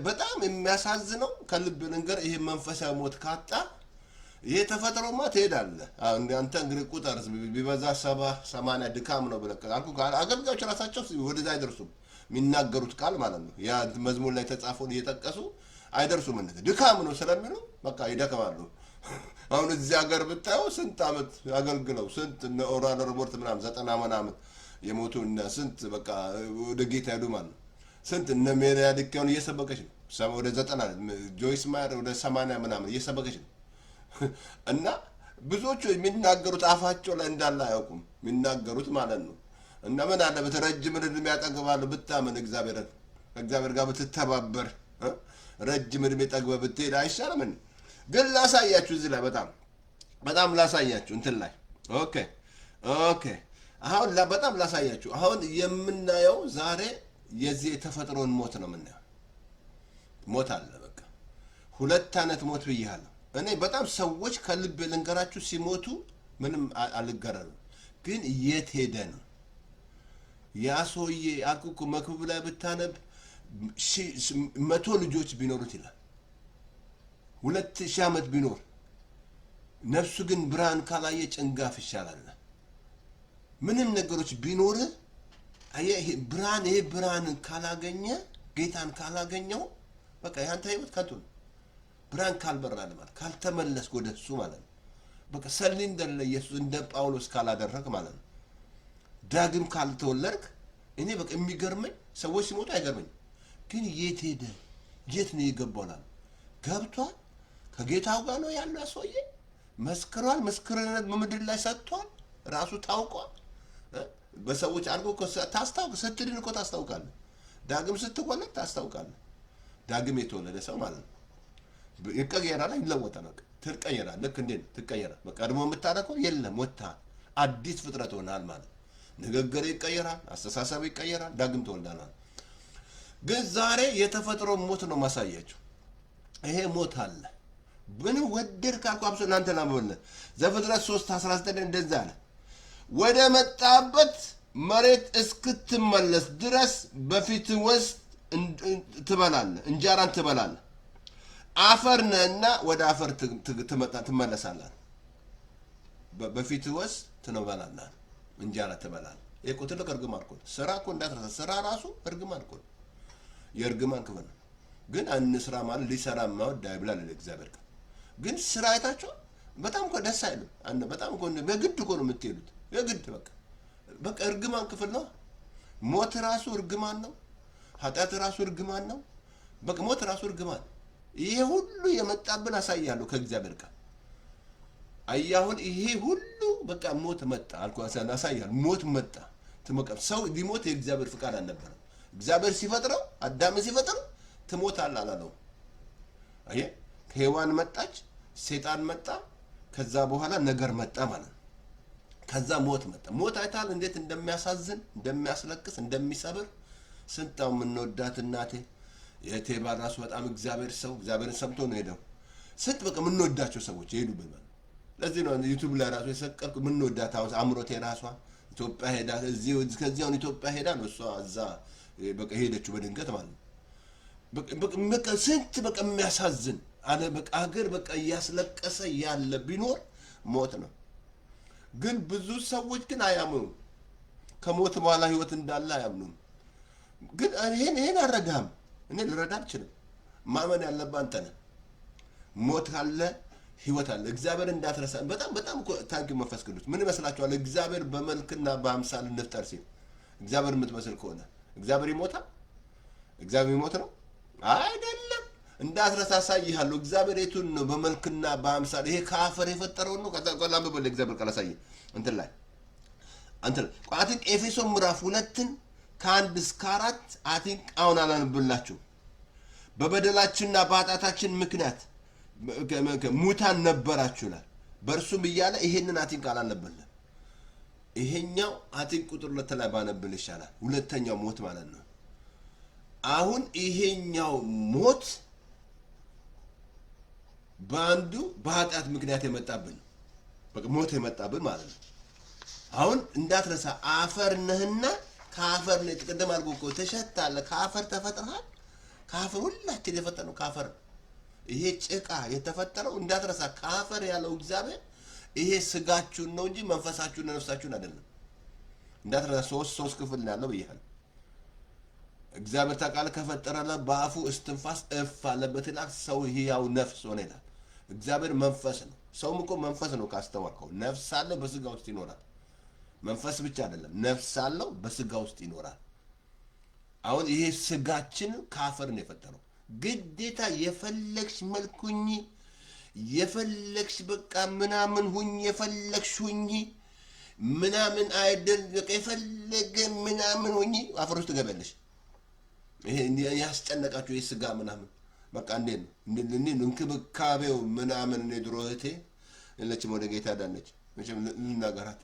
በጣም የሚያሳዝነው ከልብ ልንገር፣ ይሄ መንፈሳዊ ሞት ካጣ ይሄ ተፈጥሮማ ትሄዳለህ። አሁን አንተ እንግዲህ ቁጥር ቢበዛ 70 80 ድካም ነው ብለህ አልኩህ። አገልጋዮች ራሳቸው ወደዛ አይደርሱም። የሚናገሩት ቃል ማለት ነው። ያ መዝሙር ላይ የተጻፈውን እየጠቀሱ አይደርሱም። እንደዚህ ድካም ነው ስለሚሉ በቃ ይደክማሉ። አሁን እዚህ ሀገር ብታየው ስንት ዓመት አገልግለው፣ ስንት እነ ኦራል ሮበርት ምናምን 90 ምናምን የሞቱ፣ እነ ስንት በቃ ወደ ጌታ ሄዱ ማለት ነው። ስንት እነ ሜሪ አዲኪያውን እየሰበከች ነው። ወደ 90፣ ጆይስ ማየር ወደ 80 ምናምን እየሰበከች ነው። እና ብዙዎቹ የሚናገሩት አፋቸው ላይ እንዳለ አያውቁም። የሚናገሩት ማለት ነው። እና ምን አለበት ረጅም ዕድሜ ያጠግባሉ ብታምን፣ እግዚአብሔርን ከእግዚአብሔር ጋር ብትተባበር ረጅም ዕድሜ ጠግበህ ብትሄድ አይሻልም? እንዴ? ግን ላሳያችሁ እዚህ ላይ በጣም በጣም ላሳያችሁ እንትን ላይ። Okay፣ አሁን በጣም ላሳያችሁ። አሁን የምናየው ዛሬ የዚህ የተፈጥሮን ሞት ነው የምናየው። ሞት አለ፣ በቃ ሁለት አይነት ሞት ብያለሁ። እኔ በጣም ሰዎች ከልብ ልንገራችሁ ሲሞቱ ምንም አልገረምም፣ ግን የት ሄደ ነው ያ ሰውዬ። አልኩህ እኮ መክብብ ላይ ብታነብ 100 ልጆች ቢኖሩት ይላል፣ 2000 ዓመት ቢኖር ነፍሱ ግን ብርሃን ካላየ ጭንጋፍ ይሻላል። ምንም ነገሮች ቢኖር አየህ፣ ይሄ ብርሃንን ካላገኘ፣ ጌታን ካላገኘው በቃ ያንተ ህይወት ከንቱ ነው። ብርሃን ካልበራልህ ማለት ካልተመለስክ ወደ እሱ ማለት ነው። በቃ surrender ለኢየሱስ እንደ ጳውሎስ ካላደረግ ማለት ነው። ዳግም ካልተወለድክ እኔ በቃ የሚገርመኝ ሰዎች ሲሞቱ አይገርመኝም፣ ግን የት ሄደ? የት ነው የገባው? እላለሁ። ገብቷል። ከጌታው ጋር ነው ያለው። ያ ሰውዬ መስክሯል። ምስክርነት በምድር ላይ ሰጥቷል። ራሱ ታውቋል። እ? በሰዎች አድርጎ እኮ ታስታውቅ፣ ስትድን እኮ ታስታውቃለህ። ዳግም ስትወለድ ታስታውቃለህ። ዳግም የተወለደ ሰው ማለት ነው። ይቀየራል፣ ይለወጣል። በቃ ትቀየራል። ልክ እንዴት ትቀየራል። በቃ ቀድሞ የምታደርገው የለም፣ ወጥተሃል። አዲስ ፍጥረት ሆነሃል ማለት ነው። ንግግር ይቀየራል፣ አስተሳሰብ ይቀየራል። ዳግም ተወልደናል። ግን ዛሬ የተፈጥሮ ሞት ነው ማሳያችሁ። ይሄ ሞት አለ። ምን ወደድ ካልኩ አብሶ እናንተ ላንብብልህ። ዘፍጥረት 3 19 እንደዛ አለ፣ ወደ መጣህበት መሬት እስክትመለስ ድረስ በፊትህ ውስጥ ትበላለህ፣ እንጀራን ትበላለህ። አፈር ነህና ወደ አፈር ትመለሳለህ። በፊትህ ውስጥ ትበላለህ፣ እንጀራ ትበላለህ። ይሄ እኮ ትልቅ እርግማን እኮ ነው። ስራ እኮ እንዳትረሳ፣ ስራ ራሱ እርግማን እኮ ነው። የእርግማን ክፍል ነው። ግን አንስራ ማለት ሊሰራ የማይወድ አይብላ ይላል እግዚአብሔር ቃል። ግን ስራ አይታችኋል? በጣም እኮ ደስ አይልም። አንድ በጣም እኮ በግድ እኮ ነው የምትሄዱት። የግድ በቃ በቃ እርግማን ክፍል ነው። ሞት ራሱ እርግማን ነው። ኃጢአት ራሱ እርግማን ነው። በቃ ሞት ራሱ እርግማን። ይሄ ሁሉ የመጣብን አሳያለሁ ከእግዚአብሔር ቃል። አየህ አሁን ይሄ ሁሉ በቃ ሞት መጣ አልኩህ፣ አሳያለሁ። ሞት መጣ። ሰው ሊሞት የእግዚአብሔር ፍቃድ አልነበረም። እግዚአብሔር ሲፈጥረው፣ አዳምን ሲፈጥረው ትሞታለህ አላለው። አየህ፣ ሔዋን መጣች፣ ሴጣን መጣ። ከዛ በኋላ ነገር መጣ ማለት ነው። ከዛ ሞት መጣ። ሞት አይተሃል እንዴት እንደሚያሳዝን፣ እንደሚያስለቅስ፣ እንደሚሰብር። ስንታው የምንወዳት እናቴ፣ የእህቴ ባል ራሱ በጣም እግዚአብሔር ሰው፣ እግዚአብሔርን ሰምቶ ነው ሄደው። ስንት በቃ የምንወዳቸው ሰዎች የሄዱበት ማለት ነው። ለዚህ ነው ዩቱብ ላይ ራሱ የሰቀልኩ። የምንወዳት አሁን አምሮቴ ራሷ ኢትዮጵያ ሄዳ እዚህ ከዚህ አሁን ኢትዮጵያ ሄዳ ነው እሷ እዛ በቃ ሄደችው በድንገት ማለት ነው። በቃ ስንት በቃ የሚያሳዝን አለ፣ በቃ ሀገር በቃ እያስለቀሰ ያለ ቢኖር ሞት ነው። ግን ብዙ ሰዎች ግን አያምኑም። ከሞት በኋላ ህይወት እንዳለ አያምኑም። ግን ይሄን አልረዳህም። እኔ ልረዳ አልችልም። ማመን ያለብህ አንተ ነህ። ሞት ካለ ህይወት አለ። እግዚአብሔር እንዳትረሳ። በጣም በጣም እኮ thank you መንፈስ ቅዱስ። ምን ይመስላችኋል? እግዚአብሔር በመልክና በአምሳል እንፍጠር ሲል እግዚአብሔር የምትመስል ከሆነ እግዚአብሔር ይሞታል? እግዚአብሔር ይሞት ነው አይደለም። እንዳትረሳ አሳይሃለሁ። እግዚአብሔር የቱን ነው በመልክና በአምሳል? ይሄ ከአፈር የፈጠረውን ነው። ከዛ ቆይ ላንብብልህ፣ እግዚአብሔር ቃል አሳየህ እንትን ላይ እንትን I think ኤፌሶን ምዕራፍ 2ን ከ1 እስከ 4 I think አሁን አላነብላችሁ። በበደላችንና በኃጢአታችን ምክንያት ሙታን ነበራችሁ ይላል። በእርሱም እያለ ይሄንን I think አላነብልህም። ይሄኛው I think ቁጥር 2 ላይ ባነብል ይሻላል። ሁለተኛው ሞት ማለት ነው። አሁን ይሄኛው ሞት በአንዱ በኃጢአት ምክንያት የመጣብን ነው። በቃ ሞት የመጣብን ማለት ነው። አሁን እንዳትረሳ፣ አፈር ነህና ከአፈር ነው። ቅድም አልኩህ እኮ፣ ትሸታለህ። ከአፈር ተፈጥረሃል። ከአፈር ሁላችን የፈጠረው ከአፈር ነው። ይሄ ጭቃ የተፈጠረው እንዳትረሳ፣ ከአፈር ያለው እግዚአብሔር ይሄ ስጋችሁን ነው እንጂ መንፈሳችሁን ነፍሳችሁን አይደለም። እንዳትረሳ፣ ሶስት ሶስት ክፍል ነው ያለው ብያለሁ። እግዚአብሔር ታውቃለህ፣ ከፈጠረለ በአፉ እስትንፋስ እፍ አለበት ይላል። ሰው ህያው ነፍስ ሆነ ይላል። እግዚአብሔር መንፈስ ነው። ሰውም እኮ መንፈስ ነው ካስተዋልከው። ነፍስ አለው፣ በስጋ ውስጥ ይኖራል። መንፈስ ብቻ አይደለም፣ ነፍስ አለው፣ በስጋ ውስጥ ይኖራል። አሁን ይሄ ስጋችን ከአፈር ነው የፈጠረው። ግዴታ የፈለግሽ መልክ ሁኚ፣ የፈለግሽ በቃ ምናምን ሁኚ፣ የፈለግሽ ሁኚ ምናምን አይደል፣ በቃ የፈለገ ምናምን ሁኚ፣ አፈር ውስጥ ትገቢያለሽ። ይሄ ያስጨነቃችሁ ይሄ ስጋ ምናምን በቃ እንዴት ነው፣ እንዴት ነው እንክብካቤው ምናምን። እኔ ድሮ እህቴ የለችም፣ ወደ ጌታ ዳነች። መቼም ልናገራት፣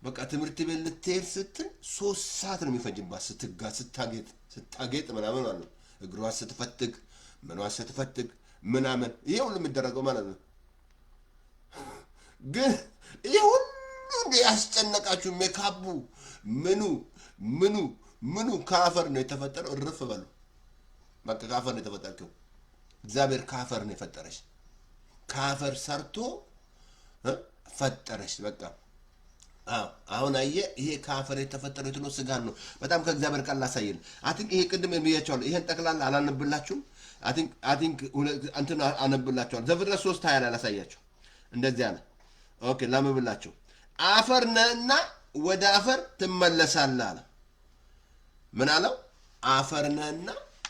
በቃ ትምህርት ቤት ልትሄድ ስትል 3 ሰዓት ነው የሚፈጅባት፣ ስትጋ ስታጌጥ ስታጌጥ ምናምን ማለት ነው። እግሯ ስትፈትግ፣ ምኗ ስትፈትግ ምናምን፣ ይሄ ሁሉ የሚደረገው ማለት ነው። ግን ይሄ ሁሉ እንደ ያስጨነቃችሁ ሜካፑ ምኑ ምኑ ምኑ ከአፈር ነው የተፈጠረው። እርፍ በሉ በቃ፣ ከአፈር ነው የተፈጠርከው። እግዚአብሔር ከአፈር ነው የፈጠረሽ። ከአፈር ሰርቶ ፈጠረሽ። በቃ አዎ፣ አሁን አየህ፣ ይሄ ከአፈር የተፈጠረው የቱ ነው? ስጋን ነው። በጣም ከእግዚአብሔር ቃል ላሳየን። I think ይሄ ቅድም ብያቸዋለሁ። ይሄን ጠቅላላ አላነብላችሁም። I think እንትን አነብላችኋለሁ። ዘፍጥረት 3:20 ላይ ላሳያችሁ። እንደዚህ አለ። Okay፣ ላንብብላችሁ። አፈር ነህና ወደ አፈር ትመለሳለህ አለ። ምን አለው? አፈር ነህና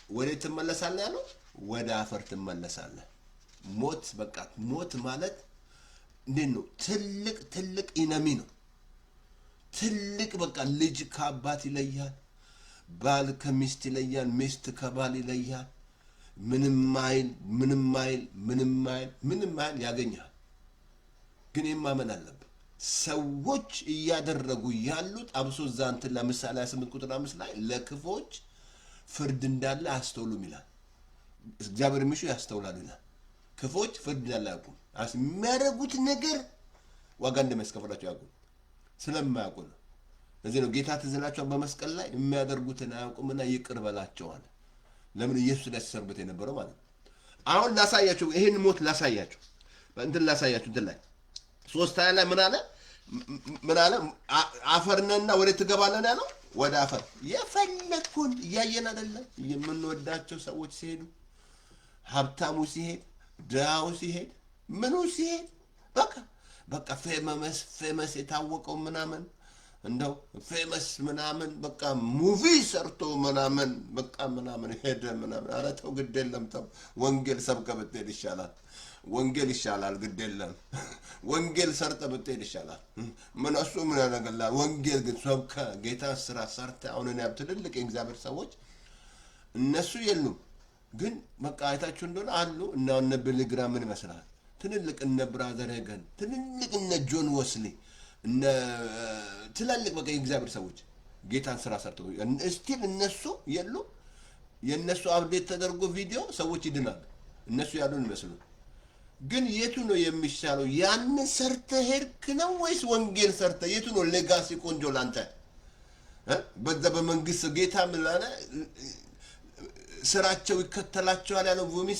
ወደ ትመለሳለህ ያለው፣ ወደ አፈር ትመለሳለህ። ሞት በቃ ሞት ማለት እንዴት ነው? ትልቅ ትልቅ enemy ነው። ትልቅ በቃ ልጅ ከአባት ይለያል፣ ባል ከሚስት ይለያል፣ ሚስት ከባል ይለያል። ምንም አይል፣ ምንም አይል፣ ምንም አይል፣ ምንም አይል ያገኝሃል። ግን ይህን ማመን አለብን። ሰዎች እያደረጉ ያሉት አብሶ እዛ እንትን ለምሳሌ 28 ቁጥር 5 ላይ ለክፉዎች ፍርድ እንዳለ አያስተውሉም ይላል። እግዚአብሔር የሚሹ ያስተውላሉ ይላል። ክፉዎች ፍርድ እንዳለ አያውቁም። የሚያደርጉት ነገር ዋጋ እንደሚያስከፍላቸው ያውቁ ስለማያውቁ ነው። ለዚህ ነው ጌታ ትዝ ይላችኋል፣ በመስቀል ላይ የሚያደርጉትን አያውቁምና ይቅር በላቸዋል። ለምን? ኢየሱስ ላይ ሲሰሩበት የነበረው ማለት ነው። አሁን ላሳያችሁ፣ ይሄን ሞት ላሳያችሁ፣ እንትን ላሳያችሁ፣ እንትን ላይ 3:20 ላይ ምን አለ? ምን አለ? አፈር ነህና ወደ ትገባለህ ያለው፣ ወደ አፈር። የፈለግኩን እያየን አይደለም? የምንወዳቸው ሰዎች ሲሄዱ፣ ሀብታሙ ሲሄድ፣ ድሃው ሲሄድ፣ ምኑ ሲሄድ፣ በቃ famous የታወቀው ምናምን እንደው famous ምናምን በቃ movie ሰርቶ ምናምን በቃ ምናምን ሄደ ምናምን። ኧረ ተው፣ ግድ የለም ተው። ወንጌል ሰብከ ብትሄድ ይሻላል። ወንጌል ይሻላል። ግድ የለም፣ ወንጌል ሰርተ ብትሄድ ይሻላል። ምን እሱ ምን ያደርግልሃል? ወንጌል ግን ሰብከ ጌታ ስራ ሰርተ፣ አሁን እኔ ትልልቅ የእግዚአብሔር ሰዎች እነሱ የሉም፣ ግን በቃ አይታችሁ እንደሆነ አሉ እና እነ ቢሊ ግራም ምን ይመስላል? ትልልቅ እነ Brother ሄገን፣ ትልልቅ እነ ጆን ወስሊ፣ እነ ትላልቅ በቃ የእግዚአብሔር ሰዎች ጌታን ስራ ሰርተው still እነሱ የሉ። የእነሱ update ተደርጎ ቪዲዮ ሰዎች ይድናሉ። እነሱ ያሉን ይመስሉ። ግን የቱ ነው የሚሻለው? ያንን ሰርተ ሄድክ ነው ወይስ ወንጌል ሰርተ? የቱ ነው legacy ቆንጆ ላንተ? እ? በዛ በመንግስት ጌታ ምን አለ? ስራቸው ይከተላቸዋል ያለው movie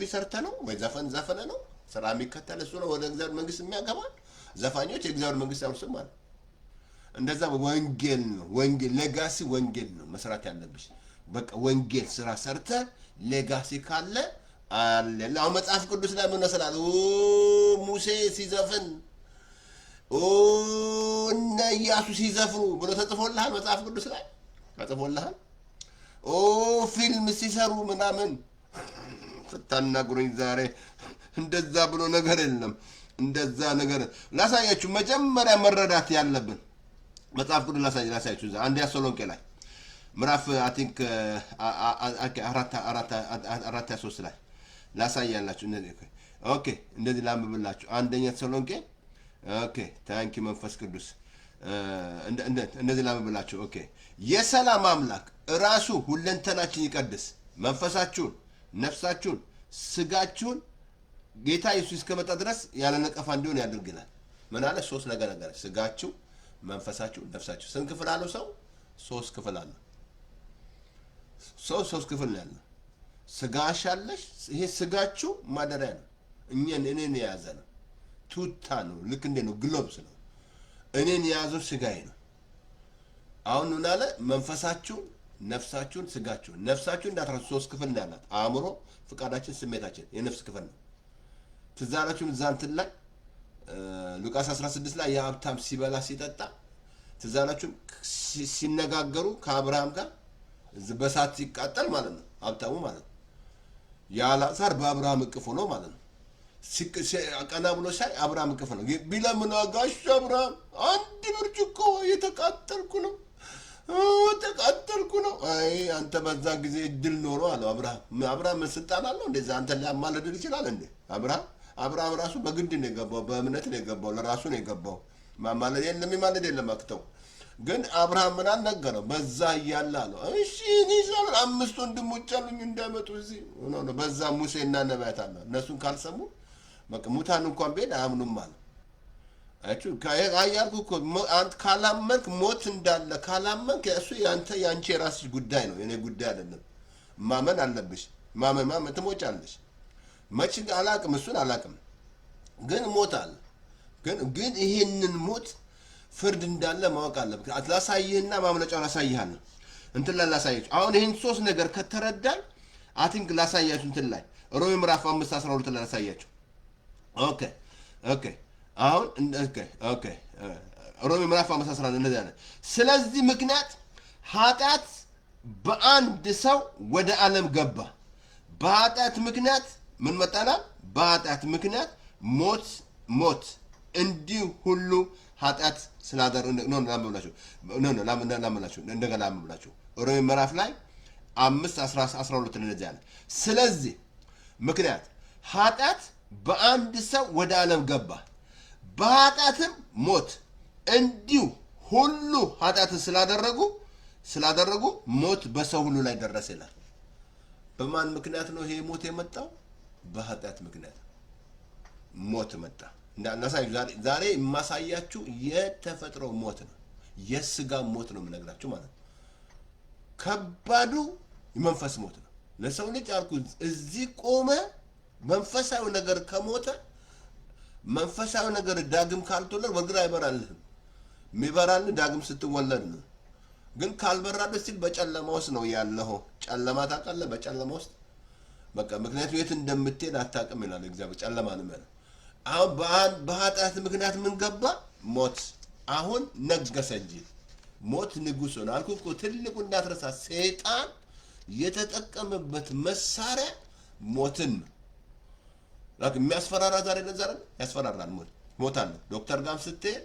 ሰርተ ነው ወይ ዘፈን ዘፈነ ነው? ስራ የሚከተል እሱ ነው ወደ እግዚአብሔር መንግስት የሚያገባ። ዘፋኞች የእግዚአብሔር መንግስት አይወርሱም ማለት። እንደዛ ወንጌል ነው። ወንጌል legacy፣ ወንጌል ነው መስራት ያለብሽ። በቃ ወንጌል ስራ ሰርተ legacy ካለ አለ። አሁን መጽሐፍ ቅዱስ ላይ ምን መሰላል? ሙሴ ሲዘፍን፣ እነ ኢያሱ ሲዘፍኑ ብሎ ተጽፎልሃል። መጽሐፍ ቅዱስ ላይ ተጽፎልሃል። ፊልም ሲሰሩ ምናምን ስታናግሩኝ ዛሬ እንደዛ ብሎ ነገር የለም። እንደዛ ነገር ላሳያችሁ። መጀመሪያ መረዳት ያለብን መጽሐፍ ቅዱስ ላሳያችሁ። እዛ አንደኛ ተሰሎንቄ ላይ ምዕራፍ I think 4:4:3 ላይ ላሳያላችሁ። Okay፣ እንደዚህ ላንብብላችሁ። አንደኛ ተሰሎንቄ፣ okay፣ thank you መንፈስ ቅዱስ። እንደዚህ ላንብብላችሁ። Okay፣ የሰላም አምላክ ራሱ ሁለንተናችን ይቀድስ፣ መንፈሳችሁን፣ ነፍሳችሁን፣ ስጋችሁን ጌታ ኢየሱስ እስከመጣ ድረስ ያለ ነቀፋ እንዲሆን ያድርግላል። ምን አለ? ሶስት ነገር ነገር ስጋችሁ፣ መንፈሳችሁ፣ ነፍሳችሁ። ስንት ክፍል አለው ሰው? ሶስት ክፍል አለው። ሰው ሶስት ክፍል ነው ያለው። ስጋሽ አለሽ። ይሄ ስጋችሁ ማደሪያ ነው። እኛን እኔን የያዘ ነው። ቱታ ነው። ልክ እንደ ነው gloves ነው። እኔን የያዘው ስጋዬ ነው። አሁን ምን አለ? መንፈሳችሁን፣ ነፍሳችሁን፣ ስጋችሁን። ነፍሳችሁን እንዳትረሱ፣ ሶስት ክፍል ነው ያላት። አእምሮ፣ ፍቃዳችን፣ ስሜታችን የነፍስ ክፍል ነው። ትዝ አላችሁም? እዛ እንትን ላይ ሉቃስ 16 ላይ የሀብታም ሲበላ ሲጠጣ ትዝ አላችሁም? ሲነጋገሩ ከአብርሃም ጋር በሳት ሲቃጠል ማለት ነው። ሀብታሙ ማለት ነው። የአልዓዛር በአብርሃም እቅፍ ሆኖ ማለት ነው። ቀና ብሎ ሳይ አብርሃም እቅፍ ነው። ቢለምነው ጋሽ አብርሃም አንድ ብርጭቆ የተቃጠልኩ ነው፣ ተቃጠልኩ ነው። አይ አንተ በዛ ጊዜ እድል ኖሮ አለው አብርሃም። አብርሃም ስልጣን አለው እንደዛ አንተ ሊያማልድል ይችላል እንዴ? አብርሃም ራሱ በግድ ነው የገባው፣ በእምነት ነው የገባው፣ ለራሱ ነው የገባው። ማማለድ የለም፣ የሚማልድ የለም አክተው። ግን አብርሃም ምን አልነገረው? በዛ እያለ አለው። እሺ እኔ ይሻላል፣ አምስት ወንድሞች አሉኝ እንዳይመጡ እዚህ። No፣ no፣ በዛ ሙሴና ነቢያት አለ፣ እነሱን ካልሰሙ በቃ ሙታን እንኳን ቢሄድ አያምኑም አለ። አያችሁ አያልኩ እኮ አንተ ካላመንክ፣ ሞት እንዳለ ካላመንክ እሱ ያንተ ያንቺ የራስሽ ጉዳይ ነው፣ የኔ ጉዳይ አይደለም። ማመን አለብሽ። ማመን ማመን ትሞጫለሽ። መች አላቅም፣ እሱን አላቅም፣ ግን ሞት አለ። ግን ይሄንን ሞት ፍርድ እንዳለ ማወቅ አለብህ። ላሳይህና ማምለጫውን አሳይሃለሁ። እንትን ላይ ላሳያችሁ። አሁን ይህን ሶስት ነገር ከተረዳን I think ላሳያችሁ እንትን ላይ ሮሜ ምዕራፍ 5:12 ላይ ላሳያችሁ። Okay፣ አሁን okay፣ ሮሜ ምዕራፍ 5:11 እንደዚህ አለ። ስለዚህ ምክንያት ኃጢአት በአንድ ሰው ወደ ዓለም ገባ። በኃጢአት ምክንያት ምን መጣና? በኃጢአት ምክንያት ሞት እንዲሁ ሁሉ ኃጢአት ስላደረ no፣ ላንብብላችሁ፣ no፣ no፣ ላንብብላችሁ፣ እንደገና ላንብብላችሁ። ሮሜ ምዕራፍ ላይ 5:12 እንደዚህ አለ። ስለዚህ ምክንያት ኃጢአት በአንድ ሰው ወደ ዓለም ገባ፣ በኃጢአትም ሞት፣ እንዲሁ ሁሉ ኃጢአትን ስላደረጉ ሞት በሰው ሁሉ ላይ ደረሰ ይላል። በማን ምክንያት ነው ይሄ ሞት የመጣው? በኃጢአት ምክንያት ሞት መጣ። ዛሬ የማሳያችሁ የተፈጥሮ ሞት ነው። የስጋ ሞት ነው የምነግራችሁ ማለት ነው። ከባዱ የመንፈስ ሞት ነው። ለሰው ልጅ አልኩ እዚህ ቆመ መንፈሳዊ ነገር ከሞተ፣ መንፈሳዊ ነገር ዳግም ካልተወለድ ወግር አይበራልህም። የሚበራልህ ዳግም ስትወለድ ነው። ግን ካልበራልህ ሲል በጨለማ ውስጥ ነው ያለኸው። ጨለማ ታውቃለህ? በጨለማ ውስጥ በቃ ምክንያቱም የት እንደምትሄድ አታውቅም ይላል እግዚአብሔር። ጨለማ ነው የሚለው። አሁን በኃጢአት ምክንያት ምን ገባ? ሞት። አሁን ነገሰ እንጂ ሞት ንጉሥ ሆነ። አልኩህ እኮ ትልቁ እንዳትረሳ፣ ሰይጣን የተጠቀመበት መሳሪያ ሞትን ነው። Like የሚያስፈራራ ዛሬ ለዛ አይደል? ያስፈራራል። ሞት ሞት አለ። ዶክተር ጋርም ስትሄድ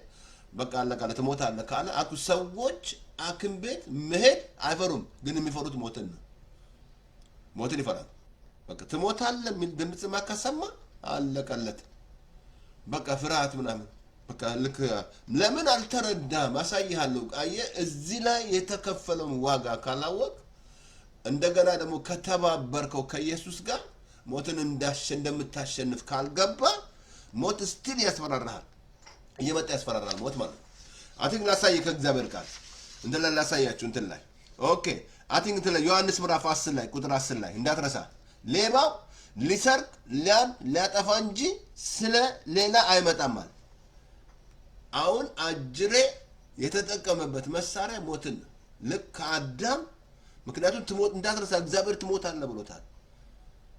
በቃ አለቃለ ትሞታለህ ካለ አኩ ሰዎች ሐኪም ቤት መሄድ አይፈሩም፣ ግን የሚፈሩት ሞትን ነው። ሞትን ይፈራል። በቃ ትሞታለህ የሚል ድምፅ ካሰማ አለቀለት። በቃ ፍርሃት ምናምን በቃ ልክ ለምን አልተረዳም? አሳይሃለሁ። አየህ፣ እዚህ ላይ የተከፈለውን ዋጋ ካላወቅ እንደገና ደግሞ ከተባበርከው ከኢየሱስ ጋር ሞትን እንደምታሸንፍ ካልገባ ሞት still ያስፈራራሃል፣ እየመጣ ያስፈራራል ሞት ማለት ነው። I think ላሳይ ከእግዚአብሔር ቃል እንትን ላይ ላሳያችሁ። እንትን ላይ okay፣ I think እንትን ላይ ዮሐንስ ምዕራፍ 10 ላይ ቁጥር 10 ላይ እንዳትረሳ። ሌባው ሊሰርቅ፣ ሊያርድ፣ ሊያጠፋ እንጂ ስለ ሌላ አይመጣም አለ። አሁን አጅሬ የተጠቀመበት መሳሪያ ሞትን ነው። ልክ ከአዳም፣ ምክንያቱም ትሞት እንዳትረሳ እግዚአብሔር ትሞታለህ ብሎታል።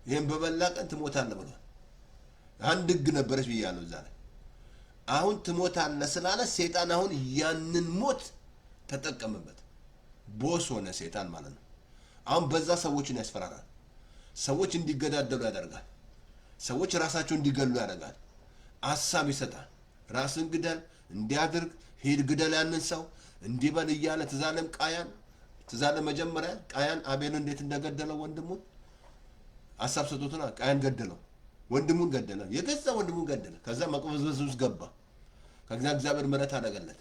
ይህን በበላ ቀን ትሞታለህ ብሏል። አንድ ህግ ነበረች ብያለሁ እዛ ላይ። አሁን ትሞታለህ ስላለ ሴጣን አሁን ያንን ሞት ተጠቀመበት። Boss ሆነ ሴጣን ማለት ነው። አሁን በዛ ሰዎችን ያስፈራራል። ሰዎች እንዲገዳደሉ ያደርጋል። ሰዎች ራሳቸውን እንዲገሉ ያደርጋል። ሀሳብ ይሰጣል። ራስን ግደል፣ እንዲያድርግ፣ ሂድ ግደል ያንን ሰው እንዲበል እያለ። ትዛለም ቃያን፣ ትዛለም መጀመሪያ ቃያን አቤልን እንዴት እንደገደለው፣ ወንድሙን ሀሳብ ሰጥቶትና ቃያን ገደለው፣ ወንድሙን ገደለ፣ የገዛ ወንድሙን ገደለ። ከዛ መቅበዝበዝ ውስጥ ገባ። ከዛ እግዚአብሔር ምሕረት አደረገለት።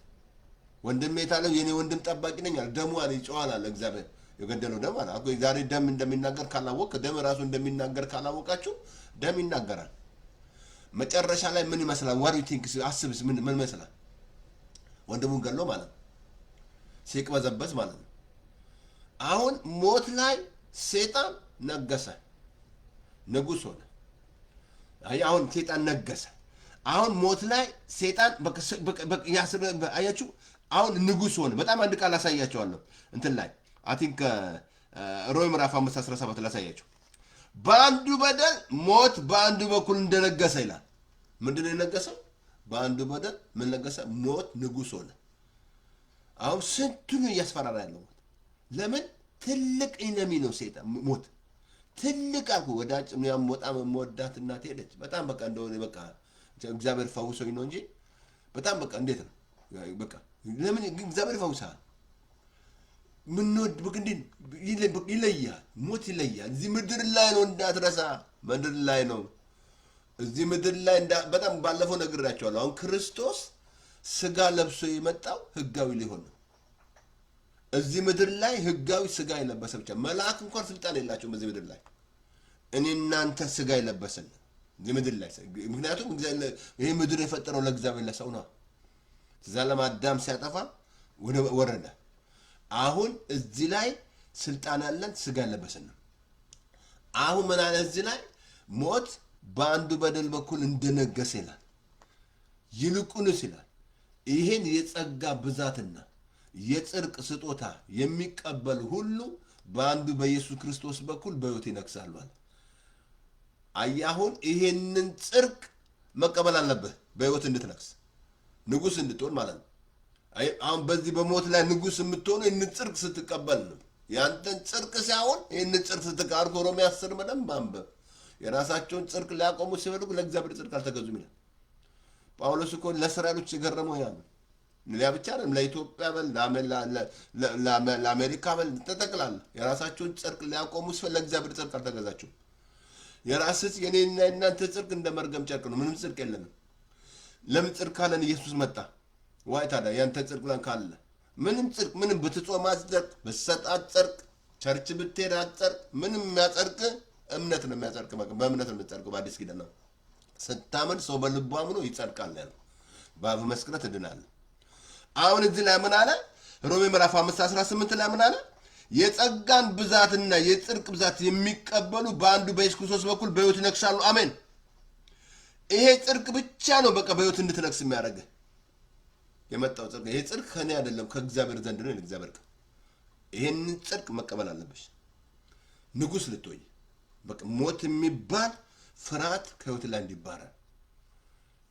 ወንድሜ የታለ? የኔ ወንድም ጠባቂ ነኝ አለ። ደሙ አለ ይጮሃል አለ እግዚአብሔር፣ የገደለው ደም አለ። አኮ ዛሬ ደም እንደሚናገር ካላወቅ፣ ደም ራሱ እንደሚናገር ካላወቃችሁ ደም ይናገራል። መጨረሻ ላይ ምን ይመስላል? What you think? አስብስ፣ ምን ምን ይመስላል? ወንድሙን ገሎ ማለት ነው። ሲቅበዘበዝ ማለት ነው። አሁን ሞት ላይ ሴጣን ነገሰ፣ ንጉስ ሆነ። አይ አሁን ሴጣን ነገሰ። አሁን ሞት ላይ ሴጣን አያችሁ፣ አሁን ንጉስ ሆነ። በጣም አንድ ቃል አሳያቸዋለሁ እንትን ላይ፣ I think ሮሜ ምዕራፍ 5 17 ላሳያቸው። በአንዱ በደል ሞት በአንዱ በኩል እንደነገሰ ይላል። ምንድን ነው የነገሰው? በአንዱ በደል ምን ነገሰ? ሞት ንጉስ ሆነ። አሁን ስንቱን እያስፈራራ ያለው ሞት። ለምን? ትልቅ enemy ነው ሴጣን ሞት። ትልቅ አልኩ ወዳጅ፣ ያም በጣም የምወዳት እናቴ ሄደች። በጣም በቃ እንደሆነ በቃ እግዚአብሔር ፈውሶኝ ነው እንጂ በጣም በቃ እንዴት ነው በቃ፣ ለምን እግዚአብሔር ይፈውሳል። ምንወድ በቃ እንዴት ይለያል፣ ሞት ይለያል። እዚህ ምድር ላይ ነው እንዳትረሳ፣ ምድር ላይ ነው። እዚህ ምድር ላይ በጣም ባለፈው ነግሬያቸዋለሁ። አሁን ክርስቶስ ስጋ ለብሶ የመጣው ህጋዊ ሊሆን ነው። እዚህ ምድር ላይ ህጋዊ ስጋ የለበሰ ብቻ፣ መልአክ እንኳን ስልጣን የላቸውም በዚህ ምድር ላይ። እኔ እናንተ ስጋ የለበስን እዚህ ምድር ላይ፣ ምክንያቱም ይህ ምድር የፈጠረው ለእግዚአብሔር ለሰው ነው። ዘላለም አዳም ሲያጠፋ ወደ ወረደ። አሁን እዚህ ላይ ስልጣን ያለን ስጋ የለበስን ነው። አሁን ምን አለ እዚህ ላይ? ሞት በአንዱ በደል በኩል እንደነገሰ ይላል። ይልቁንስ ይላል ይህን የጸጋ ብዛትና የጽድቅ ስጦታ የሚቀበሉ ሁሉ በአንዱ በኢየሱስ ክርስቶስ በኩል በሕይወት ይነግሳሉ አለ። አየህ፣ አሁን ይሄንን ጽድቅ መቀበል አለብህ በሕይወት እንድትነግስ፣ ንጉስ እንድትሆን ማለት ነው። አይ፣ አሁን በዚህ በሞት ላይ ንጉስ የምትሆነው ይህንን ጽድቅ ስትቀበል ነው። ያንተን ጽድቅ ሳይሆን ይህንን ጽድቅ ስትቀበል። ሮሜ 10 በደንብ አንብብ። የራሳቸውን ጽድቅ ሊያቆሙ ሲፈልጉ ለእግዚአብሔር ጽድቅ አልተገዙም ይላል። ጳውሎስ እኮ ለእስራኤሎች የገረመው ያ ነው። ሊያ ብቻ አይደለም፣ ለኢትዮጵያ በል፣ ለአሜሪካ በል፣ ተጠቅላላ የራሳቸውን ጽድቅ ሊያቆሙ ሲፈልጉ ለእግዚአብሔር ጽድቅ አልተገዛችሁም። የራስህ የኔና የእናንተ ጽድቅ እንደ መርገም ጨርቅ ነው። ምንም ጽድቅ የለንም። ለምን ጽድቅ ካለን ኢየሱስ መጣ? Why ታዲያ ያንተ ጽድቅ ብለን ካለ ምንም ጽድቅ፣ ምንም ብትጾም አትጸድቅ፣ ብትሰጥ አትጸድቅ፣ church ብትሄድ አትጸድቅ። ምንም የሚያጸድቅ እምነት ነው የሚያጸድቅ። በቃ በእምነት ነው የምትጸድቀው። በአዲስ ኪዳን ነው። ስታምን ሰው በልቡ አምኖ ይጸድቃል ያለው፣ በአፍ መስክረህ ትድናለህ። አሁን እዚህ ላይ ምን አለ? ሮሜ ምዕራፍ 5 18 ላይ ምን አለ? የጸጋን ብዛትና የጽድቅ ብዛት የሚቀበሉ በአንዱ በኢየሱስ ክርስቶስ በኩል በሕይወት ይነግሳሉ። አሜን። ይሄ ጽድቅ ብቻ ነው በቃ በሕይወት እንድትነግስ የሚያደርግህ የመጣው ጽድቅ። ይሄ ጽድቅ ከኔ አይደለም፣ ከእግዚአብሔር ዘንድ ነው። እግዚአብሔር ቃል ይሄንን ጽድቅ መቀበል አለብሽ። ንጉስ ልትሆኝ፣ በቃ ሞት የሚባል ፍርሃት ከህይወት ላይ እንዲባረር፣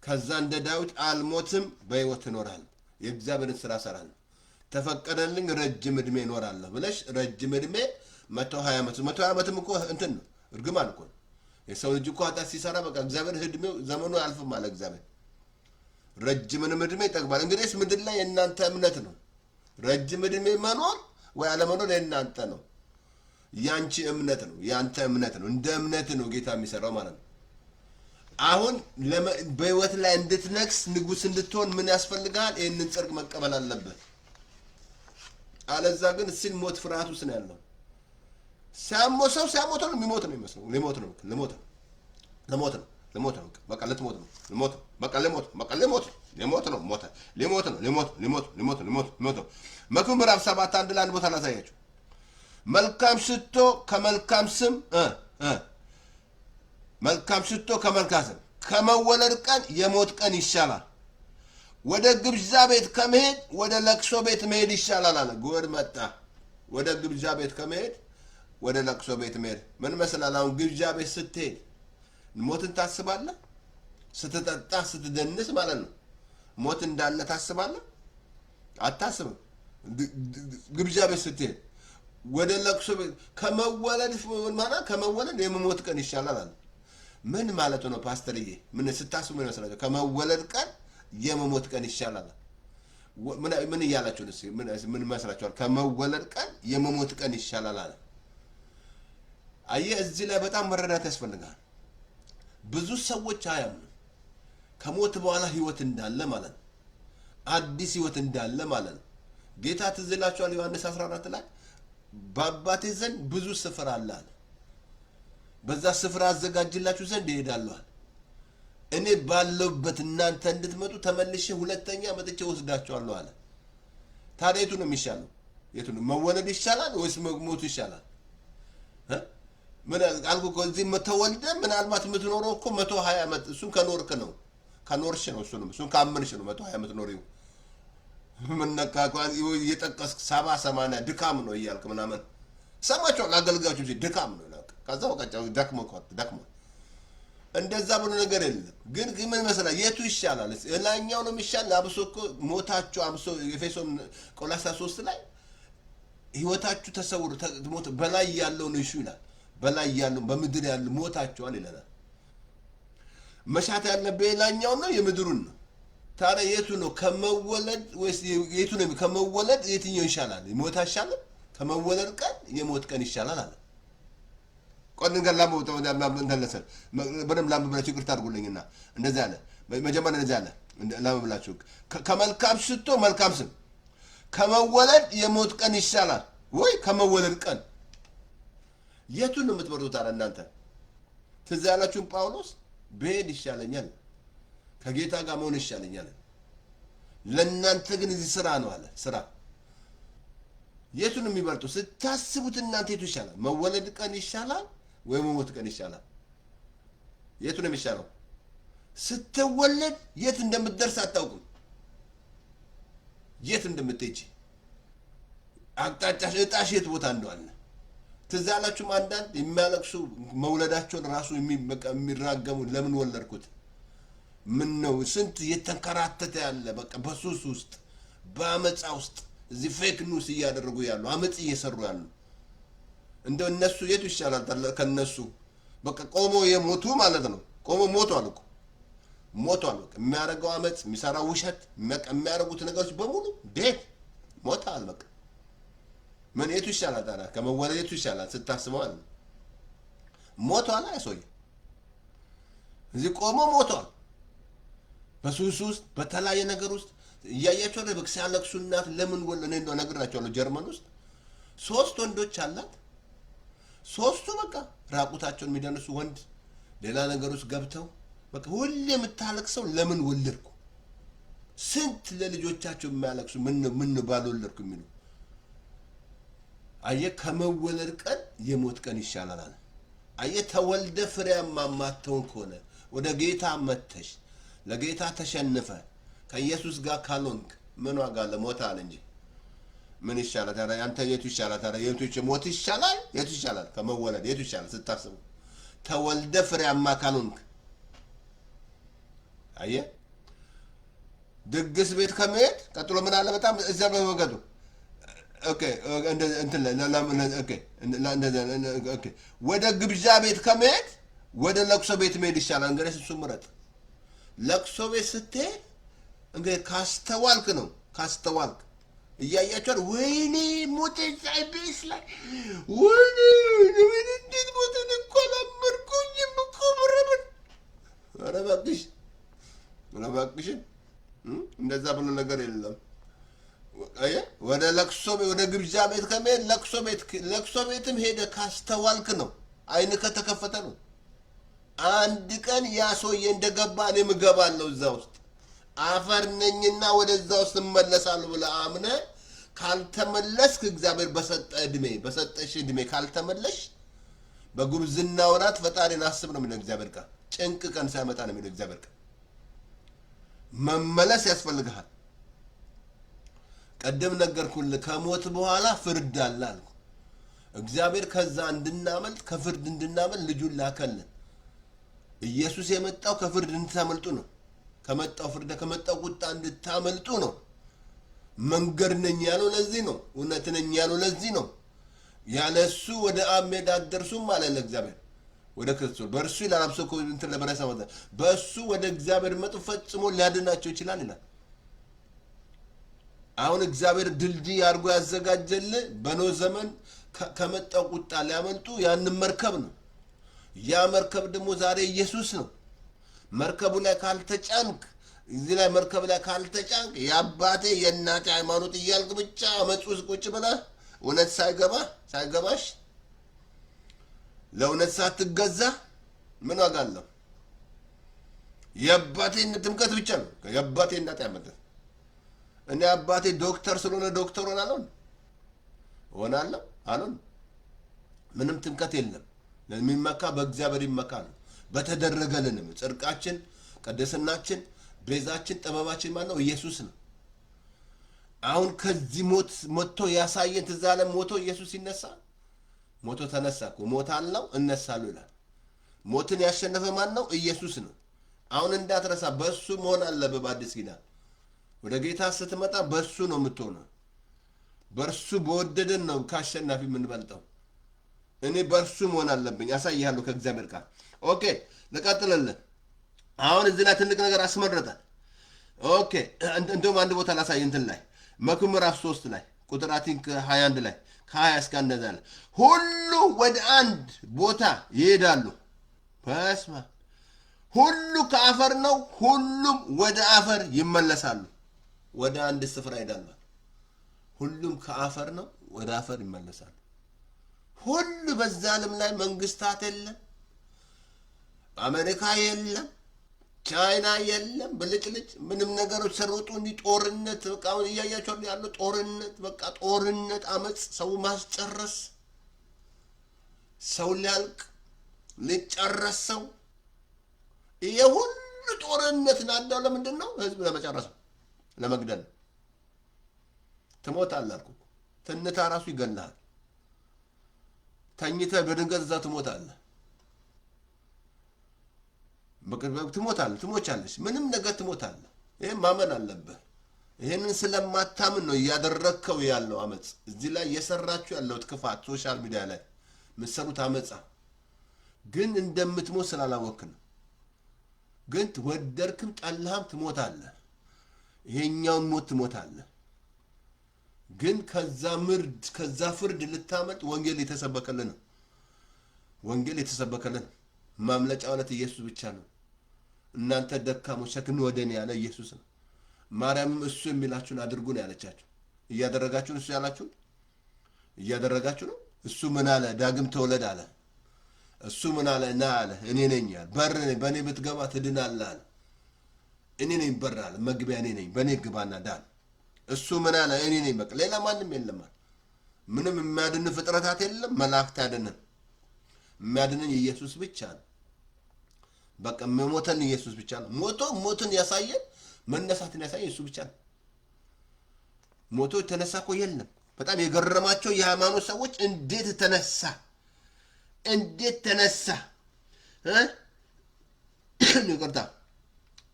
ከዛ እንደ ዳዊት አልሞትም በህይወት እኖራለሁ፣ የእግዚአብሔርን ስራ እሰራለሁ፣ ተፈቀደልኝ ረጅም ዕድሜ እኖራለሁ ብለሽ ረጅም ዕድሜ 120 ዓመት፣ 120 ዓመትም እኮ እንትን ነው፣ እርግማን እኮ ነው። የሰው ልጅ እኮ ኃጢአት ሲሰራ በቃ እግዚአብሔር ዕድሜው ዘመኑ አያልፍም አለ እግዚአብሔር። ረጅምንም ዕድሜ ይጠግባል። እንግዲህ ምድር ላይ የእናንተ እምነት ነው። ረጅም ዕድሜ መኖር ወይ አለመኖር የእናንተ ነው። ያንቺ እምነት ነው፣ ያንተ እምነት ነው። እንደ እምነት ነው ጌታ የሚሰራው ማለት ነው። አሁን በህይወት ላይ እንድትነግስ፣ ንጉስ እንድትሆን ምን ያስፈልግሃል? ይህንን ጽድቅ መቀበል አለብህ። አለዛ ግን ሲል ሞት ፍርሃት ውስጥ ነው ያለው። ሲያሞ ሰው ሲያሞት ነው የሚሞት ነው የሚመስለው። ሊሞት ነው፣ ልሞት ነው፣ ልሞት ነው፣ ልሞት ነው፣ በቃ ልትሞት ነው፣ ልሞት ነው፣ በቃ ልሞት፣ በቃ ልሞት ነው፣ ሊሞት ነው፣ ሞተ። ሊሞት ነው፣ ሊሞት፣ ሊሞት፣ ሊሞት፣ ሊሞት፣ ሊሞት ነው። መክብብ ምዕራፍ 7:1 ላይ አንድ ቦታ ላሳያችሁ። መልካም ሽቶ ከመልካም ስም እ እ መልካም ሽቶ ከመልካም ስም ከመወለድ ቀን የሞት ቀን ይሻላል። ወደ ግብዣ ቤት ከመሄድ ወደ ለቅሶ ቤት መሄድ ይሻላል አለ። ጉድ መጣ። ወደ ግብዣ ቤት ከመሄድ ወደ ለቅሶ ቤት መሄድ ምን መስላል? አሁን ግብዣ ቤት ስትሄድ ሞትን ታስባለህ? ስትጠጣ ስትደንስ ማለት ነው። ሞት እንዳለ ታስባለህ? አታስብም። ግብዣ ቤት ስትሄድ ወደ ለቅሶ ቤት ከመወለድ ማለት ከመወለድ የመሞት ቀን ይሻላል አለ። ምን ማለቱ ነው ፓስተርዬ? ምን ስታስቡ ምን ይመስላችኋል? ከመወለድ ቀን የመሞት ቀን ይሻላል። ምን እያላችሁ ነው? እስኪ ምን ይመስላችኋል? ከመወለድ ቀን የመሞት ቀን ይሻላል አለ። አየህ፣ እዚህ ላይ በጣም መረዳት ያስፈልጋል። ብዙ ሰዎች አያምኑም። ከሞት በኋላ ህይወት እንዳለ ማለት ነው። አዲስ ህይወት እንዳለ ማለት ነው። ጌታ ትዝ ይላችኋል ዮሐንስ 14 ላይ በአባቴ ዘንድ ብዙ ስፍራ አለ አለ። በዛ ስፍራ አዘጋጅላችሁ ዘንድ እሄዳለሁ አለ። እኔ ባለሁበት እናንተ እንድትመጡ ተመልሼ ሁለተኛ መጥቼ ወስዳችኋለሁ አለ። ታዲያ የቱ ነው የሚሻለው? የቱ ነው መወለድ ይሻላል ወይስ መሞቱ ይሻላል? እ? ምን አልኩህ እኮ፣ እዚህ ተወልደ ምናልባት የምትኖረው እኮ 120 ዓመት፣ እሱን ከኖርክ ነው፣ ከኖርሽ ነው፣ እሱንም እሱን ካመንሽ ነው 120 ዓመት ኖሪው። ምን ነካ እየጠቀስክ 70 80 ድካም ነው እያልክ ምናምን ሰማቸዋል። አገልጋዮች ድካም ነው ይላል። ከዛ በቃ ደክሞ ደክሞ እንደዛ ብሎ ነገር የለም። ግን ግን ምን መሰለህ፣ የቱ ይሻላል? ላይኛው ነው የሚሻል። አብሶ እኮ ሞታችሁ፣ አብሶ ኤፌሶን ቆላስይስ 3 ላይ ህይወታችሁ ተሰውሮ ሞት በላይ ያለውን እሹ ይላል። በላይ ያለው፣ በምድር ያለው ሞታችኋል ይለናል። መሻት ያለብህ የላይኛው ነው የምድሩን ነው። ታዲያ የቱ ነው ከመወለድ ወይስ የቱ ነው? ከመወለድ የትኛው ይሻላል? ሞት አይሻልም? ከመወለድ ቀን የሞት ቀን ይሻላል አለ። ቆይ ነገር በደንብ ላንብብላችሁ፣ ይቅርታ አድርጉልኝና እንደዚህ አለ። መጀመሪያ እንደዚህ አለ፣ ላንብብላችሁ። ከመልካም ሽቶ መልካም ስም ከመወለድ የሞት ቀን ይሻላል ወይ ከመወለድ ቀን የቱን ነው የምትመርጡት? ታዲያ እናንተ ትዝ ያላችሁን ጳውሎስ ብሄድ ይሻለኛል፣ ከጌታ ጋር መሆን ይሻለኛል፣ ለእናንተ ግን እዚህ ስራ ነው አለ። ስራ የቱን የሚበልጡ ስታስቡት እናንተ የቱ ይሻላል? መወለድ ቀን ይሻላል ወይ መሞት ቀን ይሻላል? የቱ ነው የሚሻለው? ስትወለድ የት እንደምትደርስ አታውቅም። የት እንደምትሄጂ አቅጣጫሽ፣ እጣሽ የት ቦታ እንደዋለ ትዝ አላችሁም? አንዳንድ የሚያለቅሱ መውለዳቸውን ራሱ በቃ የሚራገሙ፣ ለምን ወለድኩት? ምን ነው ስንት እየተንከራተተ ያለ፣ በቃ በሱስ ውስጥ፣ በአመፃ ውስጥ፣ እዚህ fake news እያደረጉ ያሉ፣ አመፅ እየሰሩ ያሉ፣ እንደው እነሱ የቱ ይሻላል? ከነሱ በቃ ቆሞ የሞቱ ማለት ነው። ቆሞ ሞቷል እኮ፣ ሞቷል። በቃ የሚያደርገው አመፅ፣ የሚሰራው ውሸት፣ የሚያደርጉት ነገሮች በሙሉ dead ሞታል። በቃ ምን የቱ ይሻላል ታዲያ? ከመወለድ የቱ ይሻላል ስታስበው አለ። ሞቷል። አይ ሰውዬ እዚህ ቆሞ ሞቷል። በሱስ ውስጥ፣ በተለያየ ነገር ውስጥ እያያቸው ነው። በቃ ሲያለቅሱ እናት ለምን ወለ እኔ እንደው ነግራቸዋለሁ። ጀርመን ውስጥ ሶስት ወንዶች አላት። ሶስቱ በቃ ራቁታቸውን የሚደንሱ ወንድ ሌላ ነገር ውስጥ ገብተው በቃ ሁሌ የምታለቅሰው ለምን ወለድኩ። ስንት ለልጆቻቸው የሚያለቅሱ ምን ምን ባልወለድኩ የሚሉ። አየህ፣ ከመወለድ ቀን የሞት ቀን ይሻላል አለ። አየህ፣ ተወልደ ፍሬያማ ማትሆን ከሆነ፣ ወደ ጌታ መተሽ ለጌታ ተሸንፈ ከኢየሱስ ጋር ካልሆንክ ምን ዋጋ አለ? ሞተሃል እንጂ ምን ይሻላል ታዲያ? አንተ የቱ ይሻላል ታዲያ? የቱ ሞት ይሻላል? የቱ ይሻላል? ከመወለድ የቱ ይሻላል ስታስቡ? ተወልደ ፍሬያማ ካልሆንክ፣ አየህ፣ ድግስ ቤት ከመሄድ ቀጥሎ ምን አለ? በጣም እዚያ በመገዱ okay፣ እንትን okay፣ okay፣ ወደ ግብዣ ቤት ከመሄድ ወደ ለቅሶ ቤት መሄድ ይሻላል። እንግዲህ እሱ ምረጥ። ለቅሶ ቤት ስትሄድ እንግዲህ ካስተዋልክ ነው፣ ካስተዋልክ እያያቸዋል። ወይኔ ሞተ ቤስ ላይ፣ ወይኔ ወይኔ፣ እንዴት ሞተ? እኮ አላመንኩኝም እኮ ምረምን። ኧረ እባክሽ፣ ኧረ እባክሽን እንደዛ ብሎ ነገር የለም። አየህ፣ ወደ ለቅሶ ቤት፣ ወደ ግብዣ ቤት ከመሄድ ለቅሶ ቤት፣ ለቅሶ ቤትም ሄደ ካስተዋልክ ነው፣ አይን ከተከፈተ ነው። አንድ ቀን ያ ሰውዬ እንደገባ እኔም እገባለሁ እዛ ውስጥ። አፈር ነኝና ወደዛ ውስጥ እመለሳለሁ ብለህ አምነህ ካልተመለስክ፣ እግዚአብሔር በሰጠ እድሜ፣ በሰጠሽ እድሜ ካልተመለሽ፣ በጉብዝና ወራት ፈጣሪን አስብ ነው የሚለው እግዚአብሔር ቃል። ጭንቅ ቀን ሳይመጣ ነው የሚለው እግዚአብሔር ቃል። መመለስ ያስፈልግሃል። ቀደም ነገርኩልህ፣ ከሞት በኋላ ፍርድ አለ አልኩ። እግዚአብሔር ከዛ እንድናመልጥ፣ ከፍርድ እንድናመልጥ ልጁን ላከልን። ኢየሱስ የመጣው ከፍርድ እንድታመልጡ ነው። ከመጣው ፍርድ፣ ከመጣው ቁጣ እንድታመልጡ ነው። መንገድ ነኝ ያለው ለዚህ ነው። እውነት ነኝ ያለው ለዚህ ነው። ያለ እሱ ወደ አብ መሄድ አትደርሱም አለ ለእግዚአብሔር ወደ ክርስቶስ በእርሱ ይላል። አብሶ እኮ እንትን ለበረሳ ማለት በእሱ ወደ እግዚአብሔር መጡ ፈጽሞ ሊያድናቸው ይችላል ይላል። አሁን እግዚአብሔር ድልድይ አድርጎ ያዘጋጀልህ በኖህ ዘመን ከመጣው ቁጣ ሊያመልጡ ያንን መርከብ ነው። ያ መርከብ ደግሞ ዛሬ ኢየሱስ ነው። መርከቡ ላይ ካልተጫንክ፣ እዚህ ላይ መርከብ ላይ ካልተጫንክ፣ የአባቴ የእናቴ ሃይማኖት እያልክ ብቻ አመፅ ውስጥ ቁጭ ብለህ እውነት ሳይገባ ሳይገባሽ ለእውነት ሳትገዛ ምን ዋጋ አለው? የአባቴ ትምክህት ብቻ ነው። የአባቴ እናቴ ያመጣት፣ እኔ አባቴ ዶክተር ስለሆነ ዶክተር ሆናለሁ ሆናለሁ አሉን። ምንም ትምክህት የለም። የሚመካ በእግዚአብሔር ይመካ ነው። በተደረገልንም ጽድቃችን፣ ቅድስናችን፣ ቤዛችን፣ ጥበባችን ማን ነው? ኢየሱስ ነው። አሁን ከዚህ ሞት ሞቶ ያሳየን ትዝ አለ። ሞቶ ኢየሱስ ሲነሳ፣ ሞቶ ተነሳ እኮ። ሞታለሁ እነሳለሁ ይላል። ሞትን ያሸነፈ ማን ነው? ኢየሱስ ነው። አሁን እንዳትረሳ፣ በእሱ መሆን አለብህ። በአዲስ ኪዳን ወደ ጌታ ስትመጣ በእሱ ነው የምትሆነው። በእርሱ በወደደን ነው ከአሸናፊ የምንበልጠው። እኔ በእርሱ መሆን አለብኝ። አሳይሃለሁ ከእግዚአብሔር ቃል። Okay፣ ልቀጥልልህ። አሁን እዚህ ላይ ትልቅ ነገር አስመረጠ። Okay፣ እንደውም አንድ ቦታ ላሳይ። እንትን ላይ መክብብ ምዕራፍ 3 ላይ ቁጥር I think 21 ላይ፣ ከ20 እስከ አንድ አለ። ሁሉ ወደ አንድ ቦታ ይሄዳሉ። በስመ አብ። ሁሉ ከአፈር ነው፣ ሁሉም ወደ አፈር ይመለሳሉ። ወደ አንድ ስፍራ ይሄዳሉ። ሁሉም ከአፈር ነው፣ ወደ አፈር ይመለሳሉ። ሁሉ በዛ ዓለም ላይ መንግስታት የለም፣ አሜሪካ የለም፣ ቻይና የለም፣ ብልጭልጭ ምንም ነገሮች ሰሮጡ እንዲህ ጦርነት፣ በቃ አሁን እያያቸው ያለው ጦርነት፣ በቃ ጦርነት፣ አመፅ፣ ሰው ማስጨረስ፣ ሰው ሊያልቅ ሊጨረስ ሰው። ይሄ ሁሉ ጦርነት ናዳው ለምንድን ነው? ህዝብ ለመጨረስ ነው፣ ለመግደል ነው። ትሞታለህ አልኩህ። ትንታ ራሱ ይገድልሃል። ተኝተህ በድንገት እዛ ትሞታለህ። ትሞታለህ፣ ትሞቻለሽ። ምንም ነገር ትሞታለህ። ይህን ማመን አለብህ። ይህንን ስለማታምን ነው እያደረግከው ያለው አመፅ፣ እዚህ ላይ እየሰራችሁ ያለው ክፋት፣ social media ላይ የምትሰሩት አመፃ ግን እንደምትሞት ስላላወክ ነው። ግን ወደድክም ጠላህም ትሞታለህ። ይሄኛውን ሞት ትሞታለህ። ግን ከዛ ምርድ ከዛ ፍርድ ልታመልጥ ወንጌል የተሰበከልን ነው። ወንጌል የተሰበከልን ማምለጫ ማለት ኢየሱስ ብቻ ነው። እናንተ ደካሞች ሸክም ወደ እኔ ያለ ኢየሱስ ነው። ማርያምም እሱ የሚላችሁን አድርጉ ነው ያለቻችሁ። እያደረጋችሁን እሱ ያላችሁን እያደረጋችሁ ነው። እሱ ምን አለ? ዳግም ተወለድ አለ። እሱ ምን አለ? ና አለ። እኔ ነኝ አለ። በር ነኝ፣ በእኔ ብትገባ ትድናለህ አለ። እኔ ነኝ በር አለ። መግቢያ እኔ ነኝ፣ በእኔ ግባና ዳን። እሱ ምን አለ? እኔ ነኝ። በቃ ሌላ ማንም የለም አለ። ምንም የሚያድን ፍጥረታት የለም። መላእክት ያድንን፣ የሚያድንን ኢየሱስ ብቻ ነው። በቃ የሞተን ኢየሱስ ብቻ ነው። ሞቶ ሞትን ያሳየን፣ መነሳትን ያሳየን እሱ ብቻ ነው። ሞቶ የተነሳ እኮ የለም። በጣም የገረማቸው የሃይማኖት ሰዎች እንዴት ተነሳ? እንዴት ተነሳ? እ? ይቅርታ፣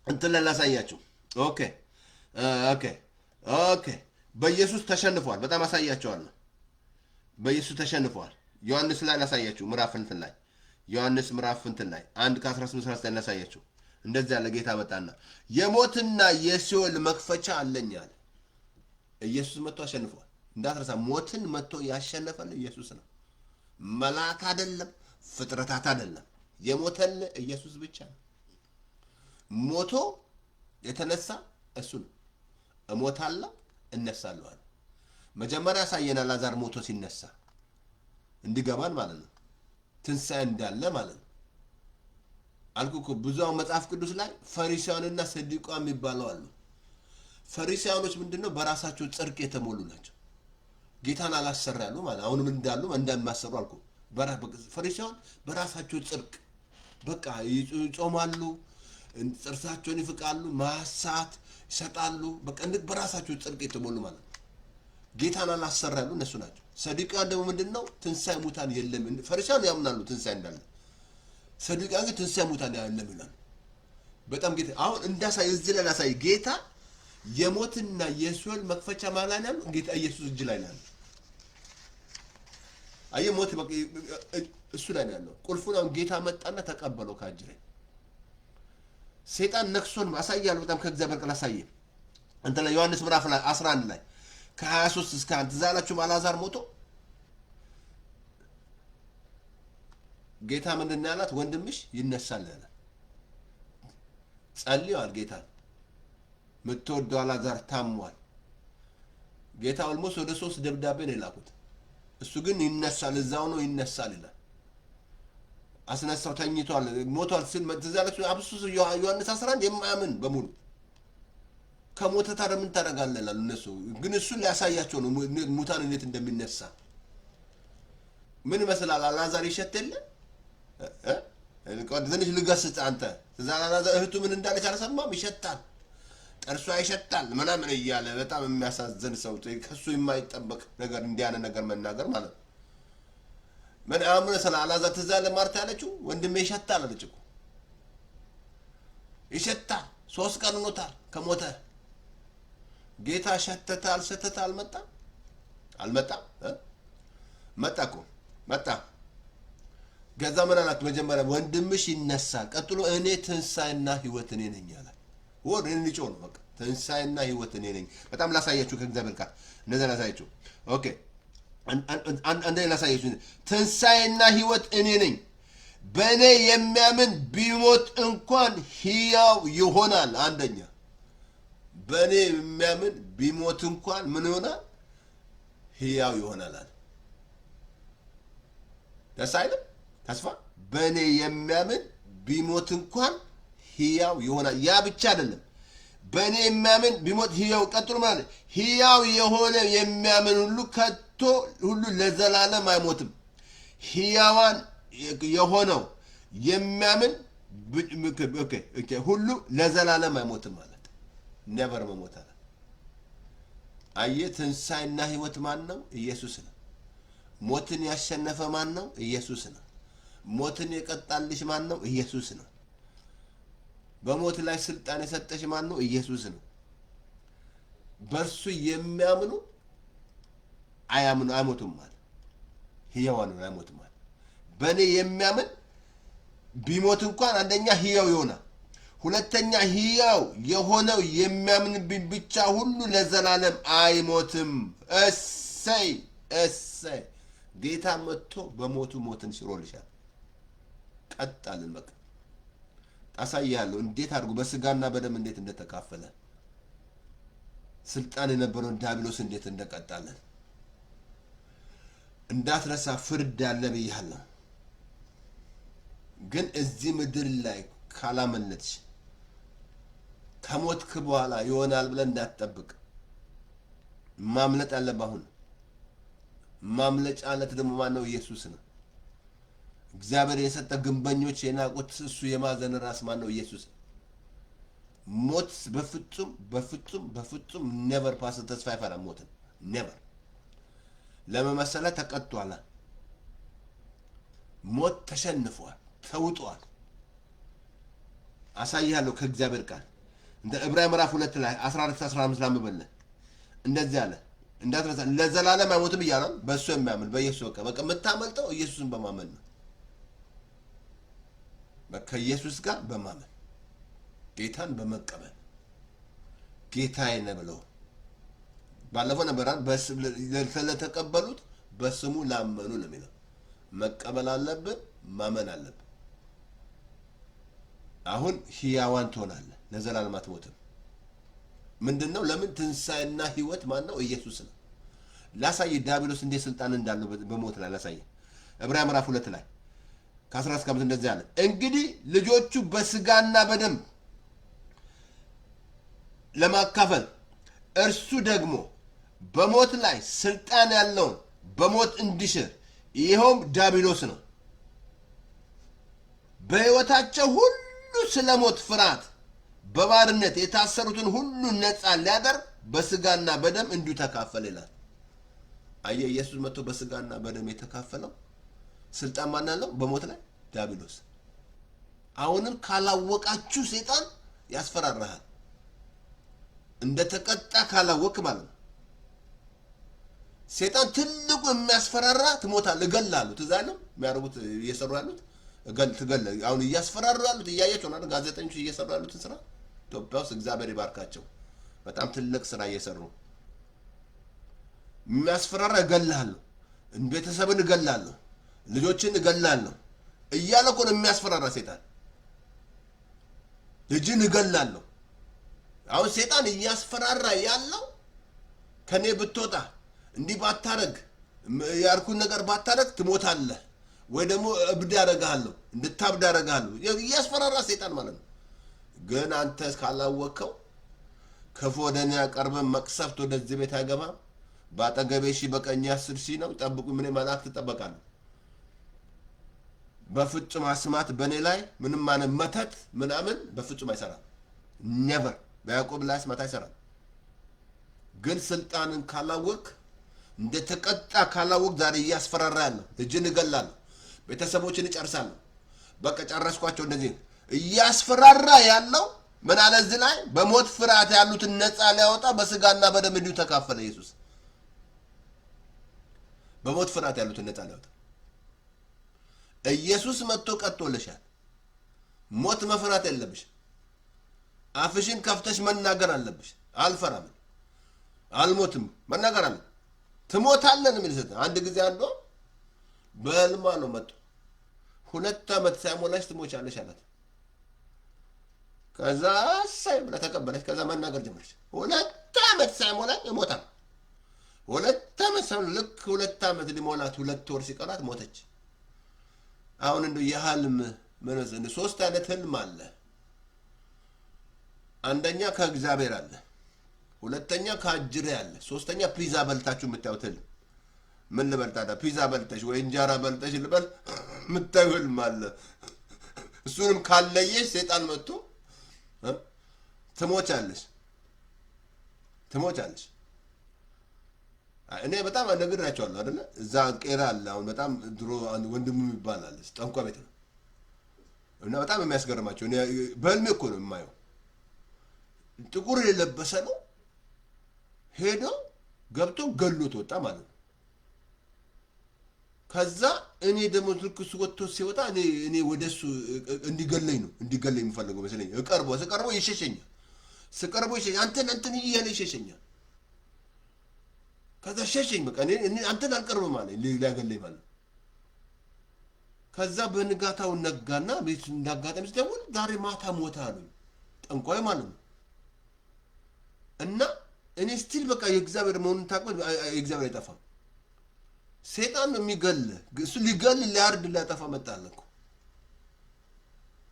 እንትን ላይ ላሳያችሁ። Okay። በኢየሱስ ተሸንፏል። በጣም አሳያቸዋለሁ። በኢየሱስ ተሸንፏል። ዮሐንስ ላይ ላሳያችሁ። ምዕራፍ እንትን ላይ፣ ዮሐንስ ምዕራፍ እንትን ላይ 1 ከ18 19 ላሳያችሁ። እንደዚህ ያለ ጌታ መጣና የሞትና የሲኦል መክፈቻ አለኝ አለ። ኢየሱስ መጥቶ አሸንፏል። እንዳትረሳ፣ ሞትን መጥቶ ያሸነፈልን ኢየሱስ ነው። መልአክ አይደለም፣ ፍጥረታት አይደለም። የሞተልህ ኢየሱስ ብቻ ነው። ሞቶ የተነሳ እሱ ነው። እሞታለሁ እነሳለሁ አለ። መጀመሪያ ያሳየን አላዛር ሞቶ ሲነሳ እንዲገባን ማለት ነው። ትንሣኤ እንዳለ ማለት ነው። አልኩ እኮ፣ ብዙ አሁን መጽሐፍ ቅዱስ ላይ ፈሪሳውያንና ሰዱቃውያን የሚባለው አሉ። ፈሪሳውያኖች ምንድን ነው? በራሳቸው ጽድቅ የተሞሉ ናቸው። ጌታን አላሰራ ያሉ ማለት አሁንም እንዳሉ እንደማሰሩ አልኩ። ፈሪሳውያን በራሳቸው ጽድቅ በቃ ይጾማሉ፣ ጥርሳቸውን ይፍቃሉ፣ ማሳት ይሰጣሉ። በቃ በራሳቸው ጽድቅ የተሞሉ ማለት ነው። ጌታን አላሰራ ያሉ እነሱ ናቸው። ሰዱቃውያን ደግሞ ምንድን ነው? ትንሣኤ ሙታን የለም። ፈሪሳውያን ያምናሉ ትንሣኤ እንዳለ፣ ሰዱቃውያን ግን ትንሣኤ ሙታን የለም ይላሉ። በጣም ጌታ አሁን እንዳሳይ እዚህ ላይ ላሳይ፣ ጌታ የሞትና የሲኦል መክፈቻ ማን ላይ ነው ያለው? ጌታ ኢየሱስ እጅ ላይ ነው ያለው። አየህ፣ ሞት በቃ እሱ ላይ ነው ያለው። ቁልፉን አሁን ጌታ መጣና ተቀበለው ከእጅ ላይ። ሰይጣን ነክሶን አሳያለሁ። በጣም ከእግዚአብሔር ቃል አሳየ። እንትን ላይ ዮሐንስ ምዕራፍ ላይ 11 ላይ ከ23 እስከ 1 ትዝ አላችሁም? አልዓዛር ሞቶ ጌታ ምንድን ነው ያላት? ወንድምሽ ይነሳል ያላት። ጸልየዋል። ጌታ የምትወደው አልዓዛር ታሟል። ጌታ almost ወደ 3 ደብዳቤ ነው የላኩት። እሱ ግን ይነሳል፣ እዛው ነው ይነሳል ይላል። አስነሳው፣ ተኝቷል፣ ሞቷል ሲል ትዝ አላችሁ? አብሱ ዮሐንስ 11 የማያምን በሙሉ ከሞተ ታዲያ ምን ታደርጋለህ ይላሉ እነሱ። ግን እሱን ሊያሳያቸው ነው ሙታን እንዴት እንደሚነሳ። ምን ይመስላል? አልዓዛር ይሸት የለ እ? ትንሽ ልገስጽ አንተ። ትዝ አልዓዛር እህቱ ምን እንዳለች አልሰማም? ይሸታል፣ ጥርሷ ይሸታል ምናምን እያለ በጣም የሚያሳዝን ሰው፣ ከሱ የማይጠበቅ ነገር እንዲህ ያለ ነገር መናገር ማለት ነው። ምን አምነ ስለ አልዓዛር ትዝ አለ ማርታ ያለችው ወንድሜ ይሸታል አለች እኮ፣ ይሸታል። 3 ቀን ሆኖታል ከሞተ። ጌታ ሸተተ አልሸተተ አልመጣም አልመጣም እ? መጣ እኮ መጣ። ከዛ ምን አላት? መጀመሪያ ወንድምሽ ይነሳል፣ ቀጥሎ እኔ ትንሣኤና ሕይወት እኔ ነኝ አላት። ወር እኔ ልጮህ ነው በቃ፣ ትንሣኤና ሕይወት እኔ ነኝ። በጣም ላሳያችሁ ከእግዚአብሔር ቃል እንደዛ ላሳያችሁ። Okay፣ አንድ ላሳያችሁ። ትንሣኤና ሕይወት እኔ ነኝ። በእኔ የሚያምን ቢሞት እንኳን ሕያው ይሆናል። አንደኛ በእኔ የሚያምን ቢሞት እንኳን ምን ይሆናል? ሕያው ይሆናል አለ። ደስ አይልም? ተስፋ በእኔ የሚያምን ቢሞት እንኳን ሕያው ይሆናል። ያ ብቻ አይደለም። በእኔ የሚያምን ቢሞት ሕያው፣ ቀጥሎ ማለት ሕያው የሆነ የሚያምን ሁሉ ከቶ ሁሉ ለዘላለም አይሞትም። ሕያዋን የሆነው የሚያምን ሁሉ ለዘላለም አይሞትም ማለት never መሞት አለ። አየህ፣ ትንሣኤና ሕይወት ማን ነው? ኢየሱስ ነው። ሞትን ያሸነፈ ማን ነው? ኢየሱስ ነው። ሞትን የቀጣልሽ ማን ነው? ኢየሱስ ነው። በሞት ላይ ስልጣን የሰጠሽ ማን ነው? ኢየሱስ ነው። በእርሱ የሚያምኑ አያምኑ አይሞቱም ማለት ሕያዋን ነው፣ አይሞቱም ማለት። በእኔ የሚያምን ቢሞት እንኳን አንደኛ ሕያው ይሆናል፣ ሁለተኛ ሕያው የሆነው የሚያምንብኝ ብቻ ሁሉ ለዘላለም አይሞትም። እሰይ እሰይ! ጌታ መጥቶ በሞቱ ሞትን ሽሮልሻል። ቀጣልን በቃ አሳያለሁ እንዴት አድርጎ በስጋና በደም እንዴት እንደተካፈለ፣ ስልጣን የነበረውን ዲያብሎስ እንዴት እንደቀጣለን። እንዳትረሳ ፍርድ አለ ብያለሁ። ግን እዚህ ምድር ላይ ካላመለጥሽ ከሞትክ በኋላ ይሆናል ብለን እንዳትጠብቅ። ማምለጥ ያለብህ አሁን። ማምለጫ አለት ደግሞ ማን ነው? ኢየሱስ ነው። እግዚአብሔር የሰጠ ግንበኞች የናቁት እሱ የማዕዘን ራስ ማን ነው? ኢየሱስ። ሞት በፍጹም በፍጹም በፍጹም never ፓስተር ተስፋ አይፈራም ሞትን never። ለምን መሰለህ? ተቀጥቷል። ሞት ተሸንፏል፣ ተውጧል። አሳይሃለሁ ከእግዚአብሔር ቃል እንደ ዕብራውያን ምዕራፍ 2 ላይ 14 15 ላንብብልህ። እንደዚህ አለ፣ እንዳትረሳ፣ ለዘላለም አይሞትም እያለ በእሱ የሚያምን በኢየሱስ በቃ በቃ የምታመልጠው ኢየሱስን በማመን ነው። ከኢየሱስ ጋር በማመን፣ ጌታን በመቀበል፣ ጌታዬ ነህ ብለው ባለፈው ነበር ለተቀበሉት በስሙ ላመኑ ነው የሚለው። መቀበል አለብን፣ ማመን አለብን። አሁን ሕያዋን ትሆናለህ፣ ለዘላለም አትሞትም። ምንድን ነው? ለምን? ትንሣኤና ሕይወት ማን ነው? ኢየሱስ ነው። ላሳይ ዲያብሎስ እንዴት ስልጣን እንዳለው በሞት ላይ ላሳይ። ዕብራውያን ምዕራፍ 2 ላይ ከ14 እስከ 5 እንደዚህ አለ። እንግዲህ ልጆቹ በስጋና በደም ለማካፈል እርሱ ደግሞ በሞት ላይ ስልጣን ያለውን በሞት እንዲሽር፣ ይኸውም ዲያብሎስ ነው። በሕይወታቸው ሁሉ ስለ ሞት ፍርሃት በባርነት የታሰሩትን ሁሉ ነፃ ሊያደርግ በስጋና በደም እንዲሁ ተካፈለ ይላል። አየህ፣ ኢየሱስ መጥቶ በስጋና በደም የተካፈለው ስልጣን ማን ያለው በሞት ላይ? ዲያብሎስ። አሁንም ካላወቃችሁ ሴጣን ያስፈራራሃል። እንደተቀጣ ካላወቅ ማለት ነው። ሴጣን ትልቁ የሚያስፈራራ ትሞታለህ፣ እገልሃለሁ። ትዝ አይልም የሚያደርጉት እየሰሩ ያሉት እገል ትገል አሁን እያስፈራሩ ያሉት እያያቸው ነው አይደል? ጋዜጠኞች እየሰሩ ያሉትን ስራ ኢትዮጵያ ውስጥ እግዚአብሔር ይባርካቸው። በጣም ትልቅ ስራ እየሰሩ የሚያስፈራራ እገልሃለሁ፣ ቤተሰብን እገላለሁ፣ ልጆችን እገላለሁ እያለ እኮ ነው የሚያስፈራራ ሴጣን። ልጅን እገላለሁ። አሁን ሴጣን እያስፈራራ ያለው ከኔ ብትወጣ፣ እንዲህ ባታረግ፣ ያልኩን ነገር ባታረግ ትሞታለህ፣ ወይ ደግሞ እብድ ያደርግሃለሁ፣ እንድታብድ ያደርግሃለሁ እያስፈራራ ሴጣን ማለት ነው። ግን አንተ ካላወቅከው ክፉ ወደ እኔ አይቀርብም፣ መቅሰፍት ወደዚህ ቤት አይገባም። በአጠገቤ 1,000 በቀኜ 10,000 ነው። ጠብቁ፣ ምን መላእክት ይጠበቃሉ። በፍጹም አስማት በእኔ ላይ ምንም አይነት መተት ምናምን በፍጹም አይሰራም። Never በያዕቆብ ላይ አስማት አይሰራም። ግን ስልጣንን ካላወቅ፣ እንደተቀጣ ካላወቅ ዛሬ እያስፈራራ ያለው ልጅን እገላለሁ፣ ቤተሰቦችን እጨርሳለሁ፣ በቃ ጨረስኳቸው፣ እንደዚህ እያስፈራራ ያለው ምን አለ እዚህ ላይ? በሞት ፍርሃት ያሉትን ነፃ ሊያወጣ በስጋና በደም እንዲሁ ተካፈለ ኢየሱስ። በሞት ፍርሃት ያሉትን ነፃ ሊያወጣ ኢየሱስ መጥቶ ቀጥቶልሻል። ሞት መፍራት የለብሽ። አፍሽን ከፍተሽ መናገር አለብሽ። አልፈራም፣ አልሞትም መናገር አለ። ትሞታለን የሚል ሰት አንድ ጊዜ አንዷ በህልሟ ነው መጡ። 2 ዓመት ሳይሞላሽ ትሞቻለሽ አላት። ከዛ እሰይ ብላ ተቀበለች። ከዛ መናገር ጀመረች። 2 ዓመት ሳይሞላኝ እሞታለሁ። 2 ዓመት ሳይሞላ፣ ልክ 2 ዓመት ሊሞላት 2 ወር ሲቀራት ሞተች። አሁን እንደው የህልም ምን መሰለህ፣ ሶስት አይነት ህልም አለ። አንደኛ ከእግዚአብሔር አለ፣ ሁለተኛ ከአጅሬ አለ፣ ሶስተኛ ፒዛ በልታችሁ የምታዩት ህልም። ምን ልበል ታዲያ? ፒዛ በልተሽ ወይ እንጀራ በልተሽ ልበል የምታዩ ህልም አለ። እሱንም ካለየሽ ሴጣን መጥቶ ትሞቻለሽ፣ ትሞቻለሽ። እኔ በጣም ነግሬያቸዋለሁ አይደለ? እዛ ቄራ አለ። አሁን በጣም ድሮ አንድ ወንድሙ የሚባል አለ፣ ጠንቋይ ቤት ነው። እና በጣም የሚያስገርማቸው እኔ በህልሜ እኮ ነው የማየው። ጥቁር የለበሰ ነው፣ ሄዶ ገብቶ ገሎት ወጣ ማለት ነው። ከዛ እኔ ደግሞ ልክ እሱ ወጥቶ ሲወጣ እኔ ወደ እሱ እንዲገለኝ ነው እንዲገለኝ የምፈልገው መሰለኝ። እቀርቦ ስቀርቦ ይሸሸኛል። ስቀርቦ ይሸሸኛል። አንተን አንተን እያለ ይሸሸኛል። ከዛ ሸሸኝ። በቃ እኔ አንተን አልቀርብም አለኝ፣ ሊያገለኝ ማለት ነው። ከዛ በንጋታው ነጋና ቤት እንዳጋጣሚ ስደውል ዛሬ ማታ ሞተ አሉኝ። ጠንቋይ ማለት ነው። እና እኔ still በቃ የእግዚአብሔር መሆኑን ታውቀው የእግዚአብሔር አይጠፋም። ሴጣን ነው የሚገል፣ እሱ ሊገል ሊያርድ ሊያጠፋ መጣለ እኮ።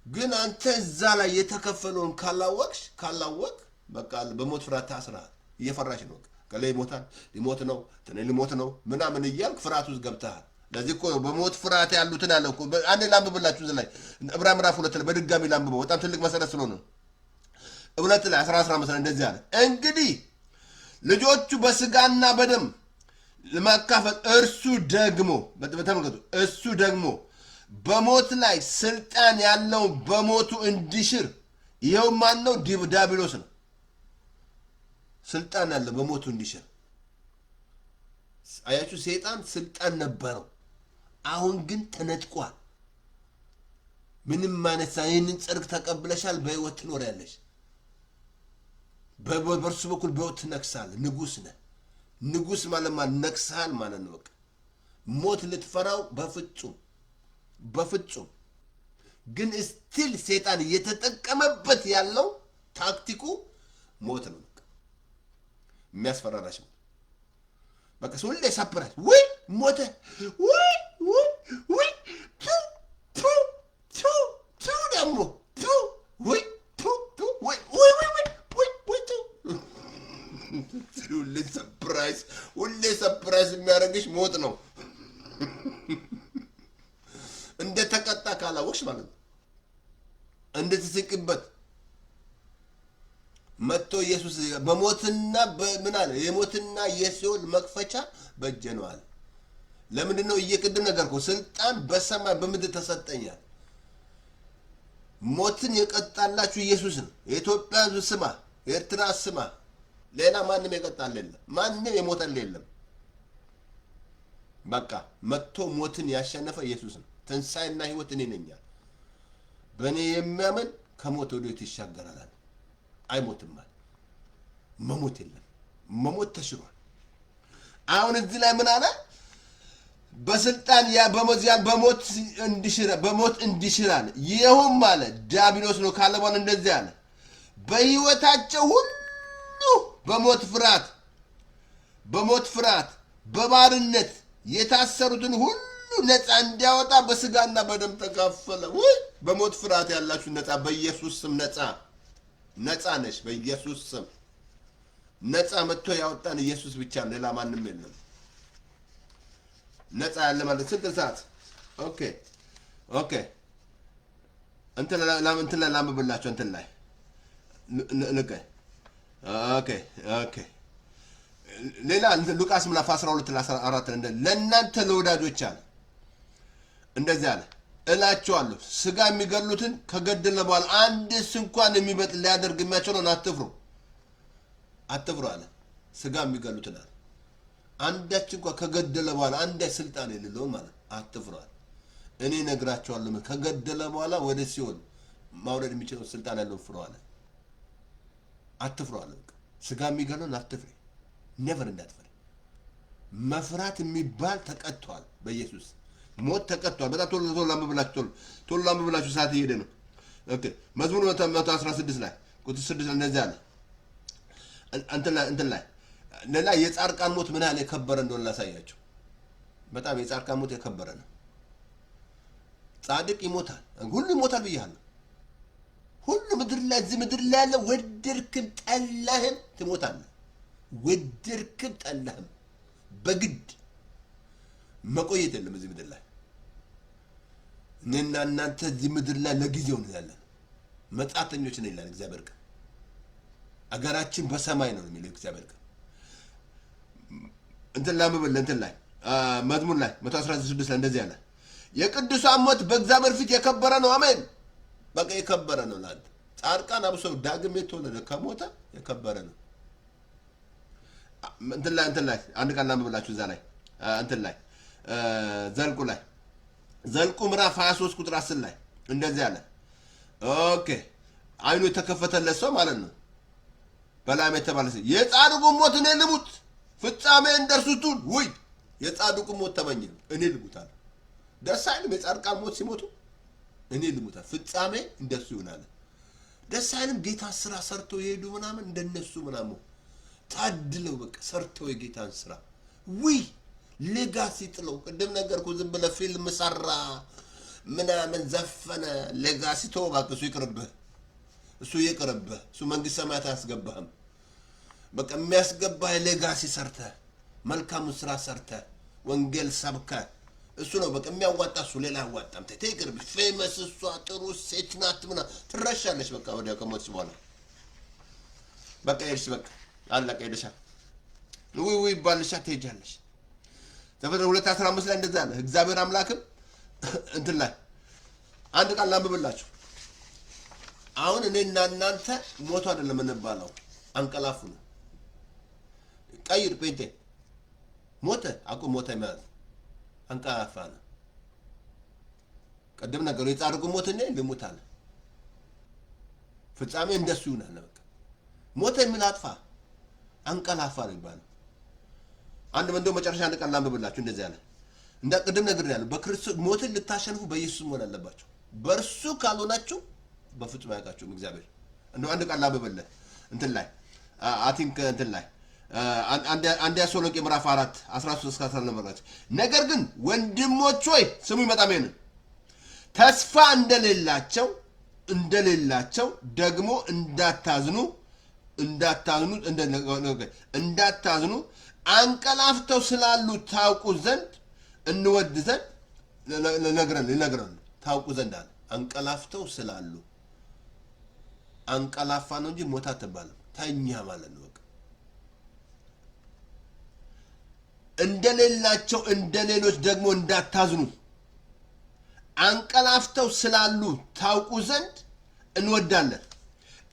ግን አንተ እዛ ላይ የተከፈለውን ካላወቅሽ ካላወቅ በቃ በሞት ፍርሃት ታስረሃል። እየፈራሽ ነው። በቃ ከላይ ይሞታል፣ ሊሞት ነው፣ ትኔ ሊሞት ነው ምናምን እያልክ ፍርሃት ውስጥ ገብተሃል። ለዚህ እኮ ነው በሞት ፍርሃት ያሉትን አለ እኮ። አንዴ ላንብብላችሁ እዚህ ላይ ዕብራውያን ምዕራፍ 2 ላይ በድጋሚ ላንብበው፣ በጣም ትልቅ መሰረት ስለሆነ። 2 ላይ 15 ላይ እንደዚህ አለ። እንግዲህ ልጆቹ በስጋና በደም ለማካፈል እርሱ ደግሞ፣ ተመልከቱ፣ እሱ ደግሞ በሞት ላይ ስልጣን ያለውን በሞቱ እንዲሽር፣ ይኸው ማን ነው? ዲያብሎስ ነው። ስልጣን ያለው በሞቱ እንዲሽር። አያችሁ፣ ሰይጣን ስልጣን ነበረው፣ አሁን ግን ተነጥቋል። ምንም ማለት ይህንን ጽድቅ ተቀብለሻል፣ በህይወት ትኖሪያለሽ። በእርሱ በኩል በህይወት ትነግሳለህ። ንጉስ ነህ። ንጉስ ማለት ማለት ነግሰሃል ማለት ነው። በቃ ሞት ልትፈራው በፍጹም በፍጹም። ግን still ሴጣን እየተጠቀመበት ያለው ታክቲኩ ሞት ነው። በቃ የሚያስፈራራሽ ሞት። በቃ ሰው ሁሌ surprise፣ ውይ ሞተ፣ ውይ ውይ ውይ ፑ ፑ። Surprise የሚያደርግሽ ሞት ነው። እንደተቀጣ ካላወቅሽ ማለት ነው። እንድትስቅበት መጥቶ ኢየሱስ በሞትና በምን አለ? የሞትና የሲኦል መክፈቻ በእጄ ነው አለ። ለምንድን ነው? እየቅድም ነገርኩህ። ስልጣን በሰማይ በምድር ተሰጠኛል። ሞትን የቀጣላችሁ ኢየሱስ ነው። የኢትዮጵያ ሕዝብ ስማ፣ የኤርትራ ስማ። ሌላ ማንም የቀጣል የለም። ማንም የሞተል የለም። በቃ መጥቶ ሞትን ያሸነፈ ኢየሱስ ነው። ትንሣኤና ሕይወት እኔ ነኝ። በእኔ የሚያምን ከሞት ወደ ሕይወት ይሻገራል፣ አይሞትም አለ። መሞት የለም። መሞት ተሽሯል። አሁን እዚህ ላይ ምን አለ? በስልጣን ያ በሞት በሞት እንዲሽራል። ይኸውም አለ ዲያብሎስ ነው ካለ በኋላ እንደዚህ አለ፣ በሕይወታቸው ሁሉ በሞት ፍርሃት በባርነት የታሰሩትን ሁሉ ነፃ እንዲያወጣ በስጋና በደም ተካፈለ። ውይ፣ በሞት ፍርሃት ያላችሁ ነፃ፣ በኢየሱስ ስም ነፃ፣ ነፃ ነሽ። በኢየሱስ ስም ነፃ መጥቶ ያወጣን ኢየሱስ ብቻ ነው፣ ሌላ ማንም የለም። ነፃ ያለ ማለት ስንት ሰዓት? Okay፣ እንትን ላይ ላንብብላቸው፣ እንትን ላይ ልቀ okay። ሌላ ሉቃስ ምዕራፍ 12 14 ለእናንተ ለወዳጆች አለ፣ እንደዚህ አለ፣ እላችኋለሁ ስጋ የሚገድሉትን ከገደለ በኋላ አንድስ እንኳን የሚበልጥ ሊያደርግ የሚያስችለውን አትፍሩ፣ አትፍሩ አለ። ስጋ የሚገድሉትን አለ፣ አንዳች እንኳን ከገደለ በኋላ አንዳች ስልጣን የሌለውም ማለት አትፍሩ አለ። እኔ እነግራችኋለሁ ከገደለ በኋላ ወደ ሲኦል ማውረድ የሚችለው ስልጣን ያለው ፍሩ አለ። አትፍሩ አለ። በቃ ስጋ የሚገድለውን አትፍሪ፣ never እንዳትፈሪ። መፍራት የሚባል ተቀጥቷል። በኢየሱስ ሞት ተቀጥቷል። በጣም ቶሎ ቶሎ ላንብብላችሁ፣ ቶሎ ቶሎ ላንብብላችሁ፣ ሰዓት እየሄደ ነው። Okay፣ መዝሙር 116 ላይ ቁጥር 6 እንደዚህ አለ። እንትን ላይ ሌላ የጻድቃን ሞት ምን ያህል የከበረ እንደሆነ ላሳያችሁ። በጣም የጻድቃን ሞት የከበረ ነው። ጻድቅ ይሞታል፣ ሁሉ ይሞታል ብያለሁ። ሁሉ ምድር ላይ፣ እዚህ ምድር ላይ ያለ ወደድክም ጠላህም ትሞታለህ። ወደድክም ጠላህም በግድ መቆየት የለም እዚህ ምድር ላይ። እኔና እናንተ እዚህ ምድር ላይ ለጊዜው ነው ያለን፣ መጻተኞች ነን ይላል እግዚአብሔር ቃል። አገራችን በሰማይ ነው የሚለው እግዚአብሔር ቃል። እንትን ላንብብልህ፣ እንትን ላይ መዝሙር ላይ 116 ላይ እንደዚህ ያለ፣ የቅዱሳን ሞት በእግዚአብሔር ፊት የከበረ ነው። አሜን። በቃ የከበረ ነው ለአንተ። ጻድቃን አብሶ ዳግም የተወለደ ከሞተ የከበረ ነው። እንትን ላይ አንድ ቃል ላንብብላችሁ፣ እዛ ላይ እንትን ላይ ዘልቁ ላይ፣ ዘልቁ ምዕራፍ 23 ቁጥር 10 ላይ እንደዚህ አለ። Okay፣ አይኑ የተከፈተለት ሰው ማለት ነው። በላም የተባለ ሰው የጻድቁን ሞት እኔ ልሙት፣ ፍጻሜ እንደርሱ ትሁን። ውይ፣ የጻድቁን ሞት ተመኘ፣ እኔ ልሙት አለ። ደስ አይልም? የጻድቃን ሞት ሲሞቱ እኔ ልሙት አለ። ፍጻሜ እንደሱ ይሆናል። ደስ አይልም? ጌታ ስራ ሰርተው የሄዱ ምናምን እንደነሱ ምናምን ታድለው በቃ ሰርተው የጌታን ስራ፣ ውይ፣ legacy ጥለው። ቅድም ነገርኩህ፣ ዝም ብለህ ፊልም ሰራ ምናምን ዘፈነ፣ legacy ተወው እባክህ፣ እሱ ይቅርብህ፣ እሱ ይቅርብህ። እሱ መንግስት ሰማያት አያስገባህም። በቃ የሚያስገባህ legacy ሰርተህ፣ መልካሙን ስራ ሰርተህ፣ ወንጌል ሰብከህ፣ እሱ ነው በቃ የሚያዋጣ። እሱ ሌላ አያዋጣም። ተይ ይቅርብህ። Famous እሷ ጥሩ ሴት ናት ምናምን ትረሻለች። በቃ ወዲያው ከሞትሽ በኋላ በቃ ሄድሽ፣ በቃ አለቀ፣ ሄደሻል። ውይ ውይ ይባልሻል፣ ትሄጃለሽ። ዘፍጥረት 2:15 ላይ እንደዛ አለ። እግዚአብሔር አምላክም እንትን ላይ አንድ ቃል ላንብብላችሁ። አሁን እኔና እናንተ ሞቱ አይደለም የምንባለው፣ አንቀላፉ ነው። ቀይር ጴንጤ፣ ሞተ አቁም፣ ሞተ ማለት አንቀላፋ ነው። ቅድም ነገሩ የጻድቁ ሞት እኔ ልሙት አለ። ፍጻሜ እንደሱ ይሆናል። በቃ ሞተ የሚል አጥፋ፣ አንቀላፋ ነው የሚባለው። አንድ እንደው መጨረሻ አንድ ቃል ላንብብላችሁ። እንደዚህ ያለ፣ እንደ ቅድም ነግሬያለሁ። በክርስቶስ ሞትን ልታሸንፉ በኢየሱስ መሆን አለባችሁ። በእርሱ ካልሆናችሁ በፍጹም አያውቃችሁም እግዚአብሔር። እንደው አንድ ቃል ላንብብልህ፣ እንትን ላይ I think እንትን ላይ አንድ ተሰሎንቄ ምዕራፍ 4 13 እስከ 14፣ ነገር ግን ወንድሞች ሆይ ስሙ፣ ይመጣም ይሄንን ተስፋ እንደሌላቸው ደግሞ እንዳታዝኑ እንዳታዝኑ አንቀላፍተው ስላሉ ታውቁ ዘንድ እንወድ ዘንድ ልነግረን ታውቁ ዘንድ አለ። አንቀላፍተው ስላሉ፣ አንቀላፋ ነው እንጂ ሞት አትባልም። ተኛ ማለት ነው። በቃ እንደሌላቸው እንደ ሌሎች ደግሞ እንዳታዝኑ አንቀላፍተው ስላሉ ታውቁ ዘንድ እንወዳለን።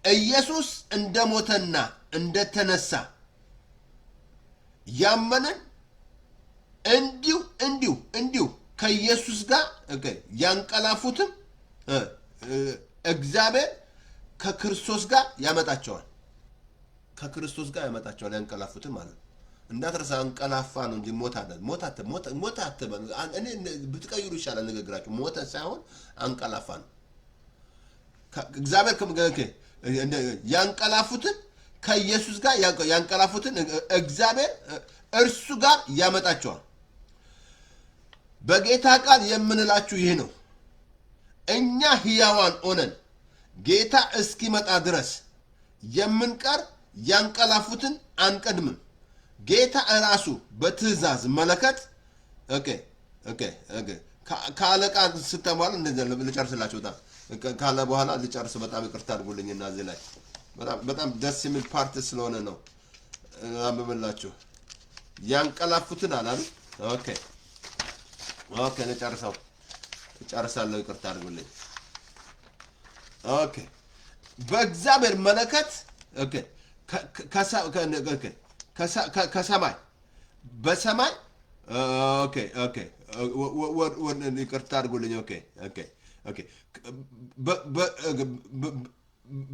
ኢየሱስ እንደሞተና እንደተነሳ ያመንን እንዲሁ ከኢየሱስ ጋር okay፣ ያንቀላፉትም እግዚአብሔር ከክርስቶስ ጋር ያመጣቸዋል። ከክርስቶስ ጋር ያመጣቸዋል ያንቀላፉትም ማለት ነው። እንዳትረሳ፣ አንቀላፋ ነው እንጂ ሞት አለ ሞት አትበል። እኔ ብትቀይሩ ይሻላል ንግግራችሁ። ሞተ ሳይሆን አንቀላፋ ነው። እግዚአብሔር ያንቀላፉትን ከኢየሱስ ጋር ያንቀላፉትን እግዚአብሔር እርሱ ጋር ያመጣቸዋል። በጌታ ቃል የምንላችሁ ይህ ነው። እኛ ሕያዋን ሆነን ጌታ እስኪመጣ ድረስ የምንቀር ያንቀላፉትን አንቀድምም። ጌታ እራሱ በትእዛዝ መለከት okay okay okay ከአለቃ ስተሟል እንደዚያ ልጨርስላችሁ፣ በጣም ካለ በኋላ ልጨርስ። በጣም ይቅርታ አድርጉልኝና እዚህ ላይ በጣም በጣም ደስ የሚል part ስለሆነ ነው አንብብላችሁ። ያንቀላፉትን አላሉ። Okay, ልጨርሰው፣ እጨርሳለሁ። ይቅርታ አድርጉልኝ። Okay፣ በእግዚአብሔር መለከት okay okay ከሰማይ በሰማይ okay, ይቅርታ አድርጉልኝ። Okay,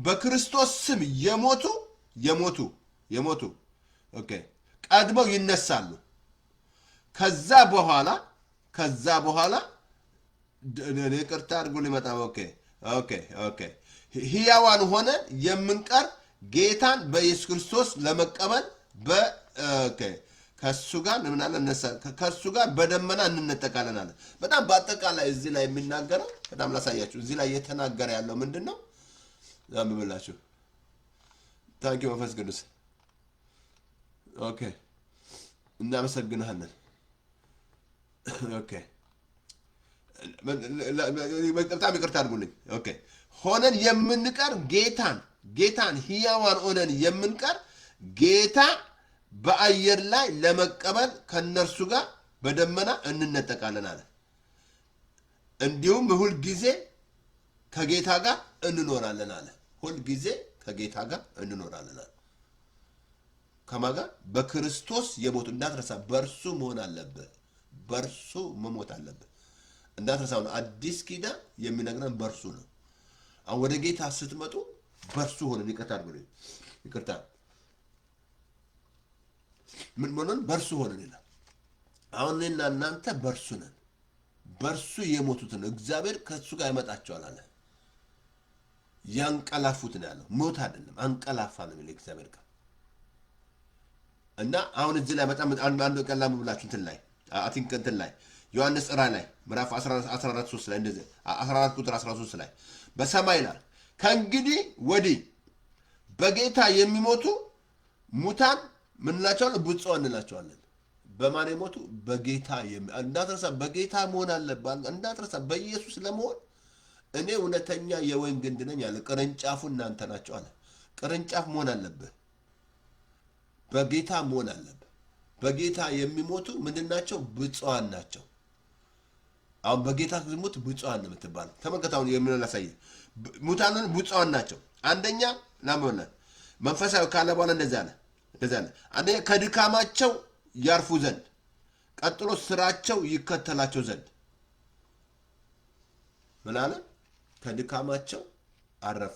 በክርስቶስ ስም የሞቱ okay ቀድመው ይነሳሉ። ከዛ በኋላ ይቅርታ አድርጉልኝ በጣም okay, ሕያዋን ሆነን የምንቀር ጌታን በኢየሱስ ክርስቶስ ለመቀበል okay ከእሱ ጋር ምን አለ ከእሱ ጋር በደመና እንነጠቃለን አለ። በጣም በአጠቃላይ እዚህ ላይ የሚናገረው በጣም ላሳያችሁ። እዚህ ላይ እየተናገረ ያለው ምንድን ነው? ላንብብላችሁ። Thank you መንፈስ ቅዱስ። Okay፣ እናመሰግንሃለን። Okay፣ በጣም ይቅርታ አድርጉልኝ። Okay፣ ሆነን የምንቀር ጌታን ሕያዋን ሆነን የምንቀር ጌታ በአየር ላይ ለመቀበል ከእነርሱ ጋር በደመና እንነጠቃለን አለ። እንዲሁም ሁል ጊዜ ከጌታ ጋር እንኖራለን አለ። ሁል ጊዜ ከጌታ ጋር እንኖራለን አለ። ከማን ጋር? በክርስቶስ የሞቱ። እንዳትረሳ፣ በእርሱ መሆን አለብህ። በእርሱ መሞት አለብህ። እንዳትረሳ ነው። አዲስ ኪዳን የሚነግረን በእርሱ ነው። አሁን ወደ ጌታ ስትመጡ በእርሱ ሆነን፣ ይቅርታ አድርጉልኝ፣ ይቅርታ፣ ምን ሆነን? በእርሱ ሆነን ይላል። አሁን እኔና እናንተ በእርሱ ነን። በእርሱ የሞቱትን እግዚአብሔር ከእሱ ጋር ያመጣቸዋል አለ። ያንቀላፉት ነው ያለው። ሞት አይደለም፣ አንቀላፋ ነው የሚለው እግዚአብሔር ቃል። እና አሁን እዚህ ላይ በጣም አንድ ቀላም ብላችሁ እንትን ላይ I think እንትን ላይ ዮሐንስ ራእይ ላይ ምዕራፍ 14 3 ላይ እንደዚህ 14 ቁጥር 13 ላይ በሰማይ ይላል፣ ከእንግዲህ ወዲህ በጌታ የሚሞቱ ሙታን ምን እንላቸዋለን? ብፁዓን እንላቸዋለን። በማን የሞቱ? በጌታ። እንዳትረሳ፣ በጌታ መሆን አለብህ። እንዳትረሳ፣ በኢየሱስ ለመሆን እኔ እውነተኛ የወይን ግንድ ነኝ አለ። ቅርንጫፉ እናንተ ናችሁ አለ። ቅርንጫፍ መሆን አለብህ። በጌታ መሆን አለብህ። በጌታ የሚሞቱ ምንድን ናቸው? ብፁዓን ናቸው። አሁን በጌታ ስትሞት ብፁዓን ነው የምትባለው። ተመልከት፣ አሁን የምን ላሳየህ። ሙታንን ብፁዓን ናቸው። አንደኛ ላምበለ መንፈሳዊ ካለ በኋላ እንደዚያ አለ፣ እንደዚያ አለ። አንደኛ ከድካማቸው ያርፉ ዘንድ፣ ቀጥሎ ስራቸው ይከተላቸው ዘንድ። ምን አለ? ከድካማቸው አረፉ፣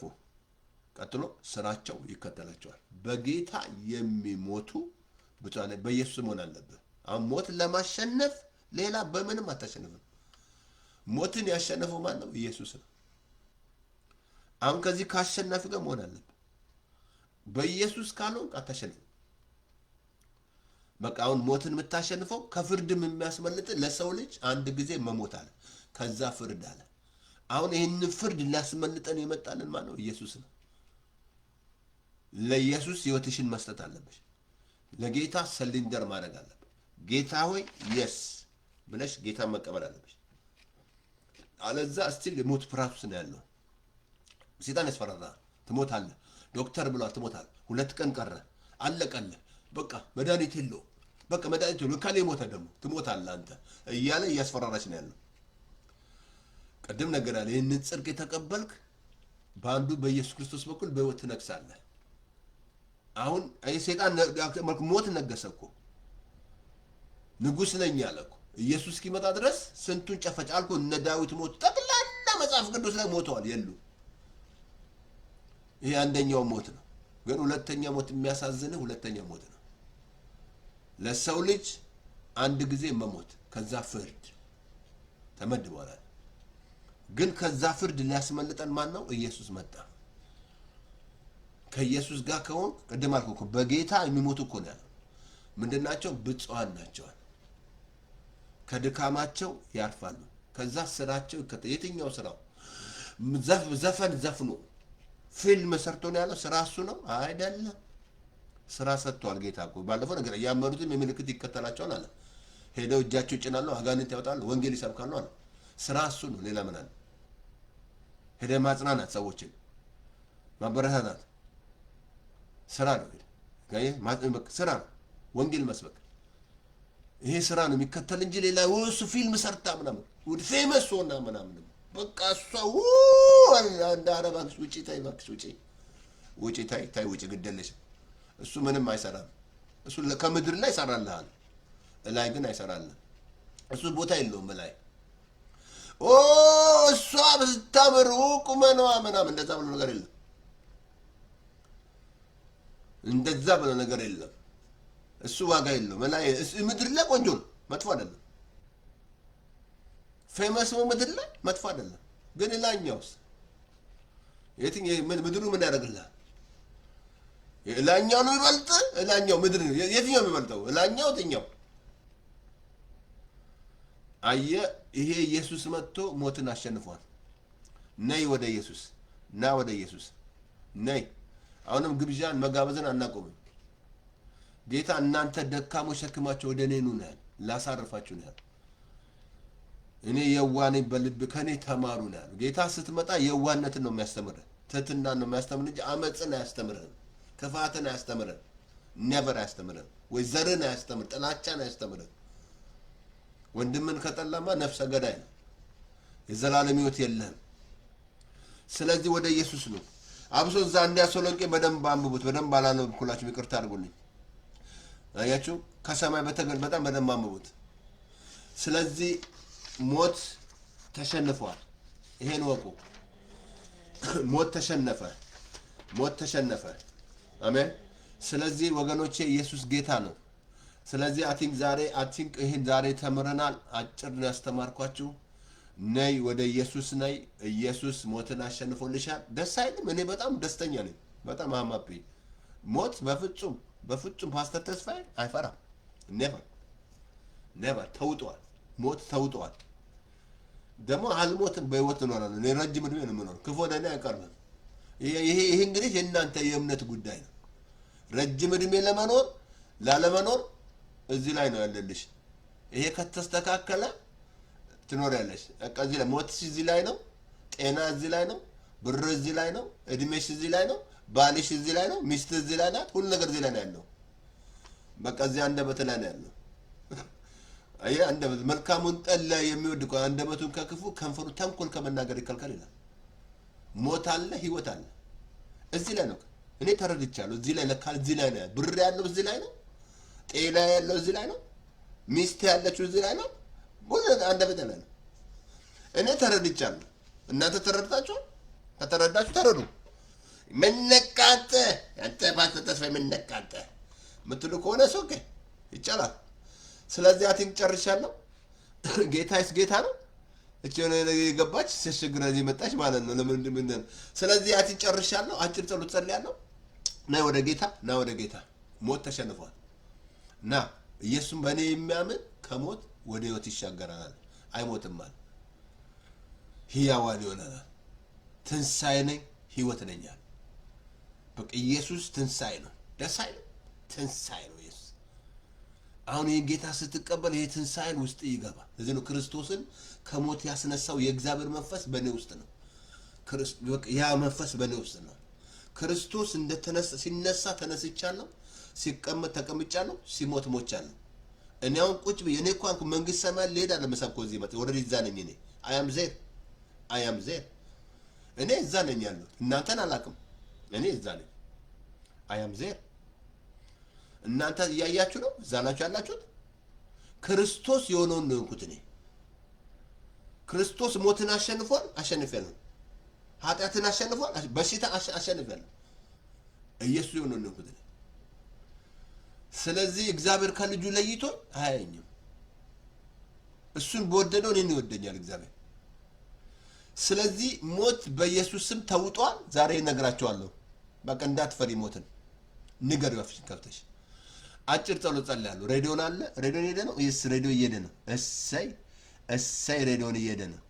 ቀጥሎ ስራቸው ይከተላቸዋል። በጌታ የሚሞቱ ብፁዓን። በኢየሱስ መሆን አለብህ። አሁን ሞት ለማሸነፍ ሌላ በምንም አታሸንፍም። ሞትን ያሸነፈው ማን ነው? ኢየሱስ ነው። አሁን ከዚህ ከአሸናፊ ጋር መሆን አለብህ። በኢየሱስ ካልሆንክ አታሸንፍም። በቃ አሁን ሞትን የምታሸንፈው ከፍርድም የሚያስመልጥ ለሰው ልጅ አንድ ጊዜ መሞት አለ፣ ከዛ ፍርድ አለ። አሁን ይህንን ፍርድ ሊያስመልጠን የመጣልን ማን ነው? ኢየሱስ ነው። ለኢየሱስ ህይወትሽን መስጠት አለብሽ። ለጌታ surrender ማድረግ አለብህ። ጌታ ሆይ yes ብለሽ ጌታን መቀበል አለብሽ። አለዛ still የሞት ፍርሃት ውስጥ ነው ያለው። ሴጣን ያስፈራራል። ትሞታለህ፣ ዶክተር ብሏል፣ ትሞታለህ። 2 ቀን ቀረ፣ አለቀልህ፣ በቃ መድኃኒት የለውም፣ በቃ መድኃኒት የለውም። ካሌ ሞተ ደግሞ ትሞታለህ አንተ እያለ እያስፈራራች ነው ያለው። ቅድም ነገራል። ይህንን ጽድቅ የተቀበልክ በአንዱ በኢየሱስ ክርስቶስ በኩል በሕይወት ትነግሳለህ። አሁን ይህ ሴጣን ሞት ነገሰ እኮ፣ ንጉሥ ነኝ አለ እኮ። ኢየሱስ እስኪመጣ ድረስ ስንቱን ጨፈጨ አልኩ። እነ ዳዊት ሞቱ፣ ጠቅላላ መጽሐፍ ቅዱስ ላይ ሞተዋል የሉ። ይሄ አንደኛው ሞት ነው። ግን ሁለተኛ ሞት የሚያሳዝንህ ሁለተኛ ሞት ነው። ለሰው ልጅ አንድ ጊዜ መሞት ከዛ ፍርድ ተመድቧል። ግን ከዛ ፍርድ ሊያስመልጠን ማን ነው? ኢየሱስ መጣ። ከኢየሱስ ጋር ከሆንክ፣ ቅድም አልኩህ እኮ፣ በጌታ የሚሞቱ እኮ ነው ያለው። ምንድን ናቸው? ብፁዓን ናቸዋል። ከድካማቸው ያርፋሉ። ከዛ ስራቸው ይከተል። የትኛው ስራው? ዘፈን ዘፍኖ ፊልም ሰርቶ ነው ያለው። ስራ እሱ ነው አይደለም። ስራ ሰጥቷል ጌታ እኮ። ባለፈው ነገር ያመኑትም የምልክት ይከተላቸዋል አለ። ሄደው እጃቸው ይጭናሉ፣ አጋንንት ያወጣሉ፣ ወንጌል ይሰብካሉ አለ። ስራ እሱ ነው። ሌላ ምን አለ? ሄደ ማጽናናት፣ ሰዎችን ማበረታታት ስራ ነው። ስራ ነው። ወንጌል መስበክ ይሄ ስራ ነው የሚከተል እንጂ ሌላ እሱ ፊልም ሰርታ ምናምን famous ሆና ምናምን በቃ እሷ እንደ ኧረ እባክሽ ውጪ፣ ታይ እባክሽ ውጪ፣ ውጪ፣ ታይ ታይ ውጪ፣ ግደለሽም። እሱ ምንም አይሰራም። እሱ ከምድር ላይ ይሰራልሃል፣ እላይ ግን አይሰራልህም። እሱ ቦታ የለውም እላይ። ኦ እሷ ስታምር ቁመናዋ ምናምን እንደዛ ብሎ ነገር የለም። እንደዛ ብሎ ነገር የለም። እሱ ዋጋ የለውም። እላይ ምድር ላይ ቆንጆ ነው፣ መጥፎ አይደለም። Famous ነው ምድር ላይ፣ መጥፎ አይደለም። ግን ላይኛውስ የትኛው ምድሩ ምን ያደርግልሃል? ላይኛው ነው የሚበልጥ? ላይኛው ምድር የትኛው የሚበልጠው? ላይኛው የትኛው? አየ፣ ይሄ ኢየሱስ መጥቶ ሞትን አሸንፏል። ነይ ወደ ኢየሱስ፣ ና ወደ ኢየሱስ ነይ። አሁንም ግብዣን መጋበዝን አናቆምም። ጌታ እናንተ ደካሞች ሸክማችሁ ወደ እኔ ኑ ነው ያለ፣ ላሳርፋችሁ ነው ያለ። እኔ የዋህ ነኝ በልብ፣ ከእኔ ተማሩ ነው ያለው። ጌታ ስትመጣ የዋህነትን ነው የሚያስተምርህ፣ ትህትናን ነው የሚያስተምርህ እንጂ አመፅን አያስተምርህም፣ ክፋትን አያስተምርህም፣ never አያስተምርህም፣ ወይ ዘርን አያስተምር፣ ጥላቻን አያስተምርህም። ወንድምን ከጠላማ ነፍሰ ገዳይ ነው፣ የዘላለም ሕይወት የለህም። ስለዚህ ወደ ኢየሱስ ነው። አብሶ እዛ አንደኛ ተሰሎንቄ በደንብ አንብቡት። በደንብ አላነበብኩላችሁም፣ ይቅርታ አድርጉልኝ። አያችሁ፣ ከሰማይ በተገል በጣም በደንብ አንብቡት። ስለዚህ ሞት ተሸንፏል። ይሄን ወቁ። ሞት ተሸነፈ። ሞት ተሸነፈ። አሜን። ስለዚህ ወገኖቼ ኢየሱስ ጌታ ነው። ስለዚህ I think ዛሬ I think ይህን ዛሬ ተምረናል። አጭር ነው ያስተማርኳችሁ። ነይ ወደ ኢየሱስ ነይ። ኢየሱስ ሞትን አሸንፎልሻል። ደስ አይልም? እኔ በጣም ደስተኛ ነኝ። በጣም I'm happy። ሞት በፍጹም በፍጹም ፓስተር ተስፋዬ አይፈራም። Never, never። ተውጧል። ሞት ተውጧል። ደግሞ አልሞትም፣ በህይወት እኖራለሁ። እኔ ረጅም እድሜ ነው የምኖረው። ክፉ ወደ እኔ አይቀርብም። ይሄ እንግዲህ የእናንተ የእምነት ጉዳይ ነው። ረጅም እድሜ ለመኖር ላለመኖር እዚህ ላይ ነው ያለልሽ። ይሄ ከተስተካከለ ትኖሪያለሽ። በቃ እዚህ ላይ ሞትሽ እዚህ ላይ ነው። ጤና እዚህ ላይ ነው። ብር እዚህ ላይ ነው። እድሜሽ እዚህ ላይ ነው። ባልሽ እዚህ ላይ ነው። ሚስት እዚህ ላይ ናት። ሁሉ ነገር እዚህ ላይ ነው ያለው። በቃ እዚህ አንደበት ላይ ነው ያለው። አየህ፣ አንደበት መልካሙን ጠላ፣ የሚወድ ከሆነ አንደበቱን ከክፉ ከንፈሩ ተንኮል ከመናገር ይከልከል ይላል። ሞት አለ፣ ህይወት አለ። እዚህ ላይ ነው። እኔ ተረድቻለሁ። እዚህ ላይ ለካ እዚህ ላይ ነው ያለው። ብር ያለው እዚህ ላይ ነው። ጤና ያለው እዚህ ላይ ነው። ሚስት ያለችው እዚህ ላይ ነው። ሁሉ ነገር አንደበት ላይ ነው። እኔ ተረድቻለሁ። እናንተ ተረድታችሁ ከተረዳችሁ ተረዱ። ምን ነካህ አንተ ፓስተር ተስፋዬ፣ ምን ነካህ የምትሉ ከሆነ okay ይቻላል። ስለዚህ I think ጨርሻለሁ። ጌታስ ጌታ ነው። እቺ የሆነ ነገር የገባች ሲያስቸግር እዚህ መጣች ማለት ነው። ለምን ምን? ስለዚህ I think ጨርሻለሁ። አጭር ጸሎት ጸልያለሁ። ና ወደ ጌታ፣ ና ወደ ጌታ። ሞት ተሸንፏል። ና ኢየሱስም በእኔ የሚያምን ከሞት ወደ ህይወት ይሻገራል፣ አይሞትም አለ። ሕያዋን ይሆናል። ትንሣኤ ነኝ፣ ህይወት ነኝ አለ። በቃ ኢየሱስ ትንሣኤ ነው። ደስ አይልም? ትንሣኤ ነው ኢየሱስ። አሁን ይህን ጌታ ስትቀበል ይሄ ትንሣኤን ውስጥ ይገባል። ለዚህ ነው ክርስቶስን ከሞት ያስነሳው የእግዚአብሔር መንፈስ በእኔ ውስጥ ነው። ያ መንፈስ በእኔ ውስጥ ነው። ክርስቶስ እንደተነሳ፣ ሲነሳ ተነስቻለሁ፣ ሲቀመጥ ተቀምጫለሁ፣ ሲሞት ሞቻለሁ። እኔ አሁን ቁጭ ብዬ፣ እኔ እኮ አልኩ፣ መንግስት ሰማያት ልሄድ አለ መሰብኮ እዚህ መጥ already እዛ ነኝ እኔ። I am there, I am there። እኔ እዛ ነኝ ያለሁት። እናንተን አላውቅም። እኔ እዛ ነኝ። I am there። እናንተ እያያችሁ ነው፣ እዛ ናችሁ ያላችሁት። ክርስቶስ የሆነውን ነው የሆንኩት እኔ። ክርስቶስ ሞትን አሸንፏል፣ አሸንፌያለሁ። ኃጢአትን አሸንፏል፣ በሽታ አሸንፌያለሁ። ኢየሱስ የሆነውን ነው የሆንኩት እኔ። ስለዚህ እግዚአብሔር ከልጁ ለይቶ አያየኝም። እሱን በወደደው እኔን ይወደኛል እግዚአብሔር። ስለዚህ ሞት በኢየሱስ ስም ተውጧል። ዛሬ እነግራቸዋለሁ። በቃ እንዳትፈሪ ሞትን ንገሪው፣ አፍሽን ከፍተሽ። አጭር ጸሎት ጸልያለሁ። ሬዲዮን አለ፣ ሬዲዮን እየሄደ ነው። Yes፣ ሬዲዮ እየሄደ ነው። እሰይ እሰይ፣ ሬዲዮን እየሄደ ነው።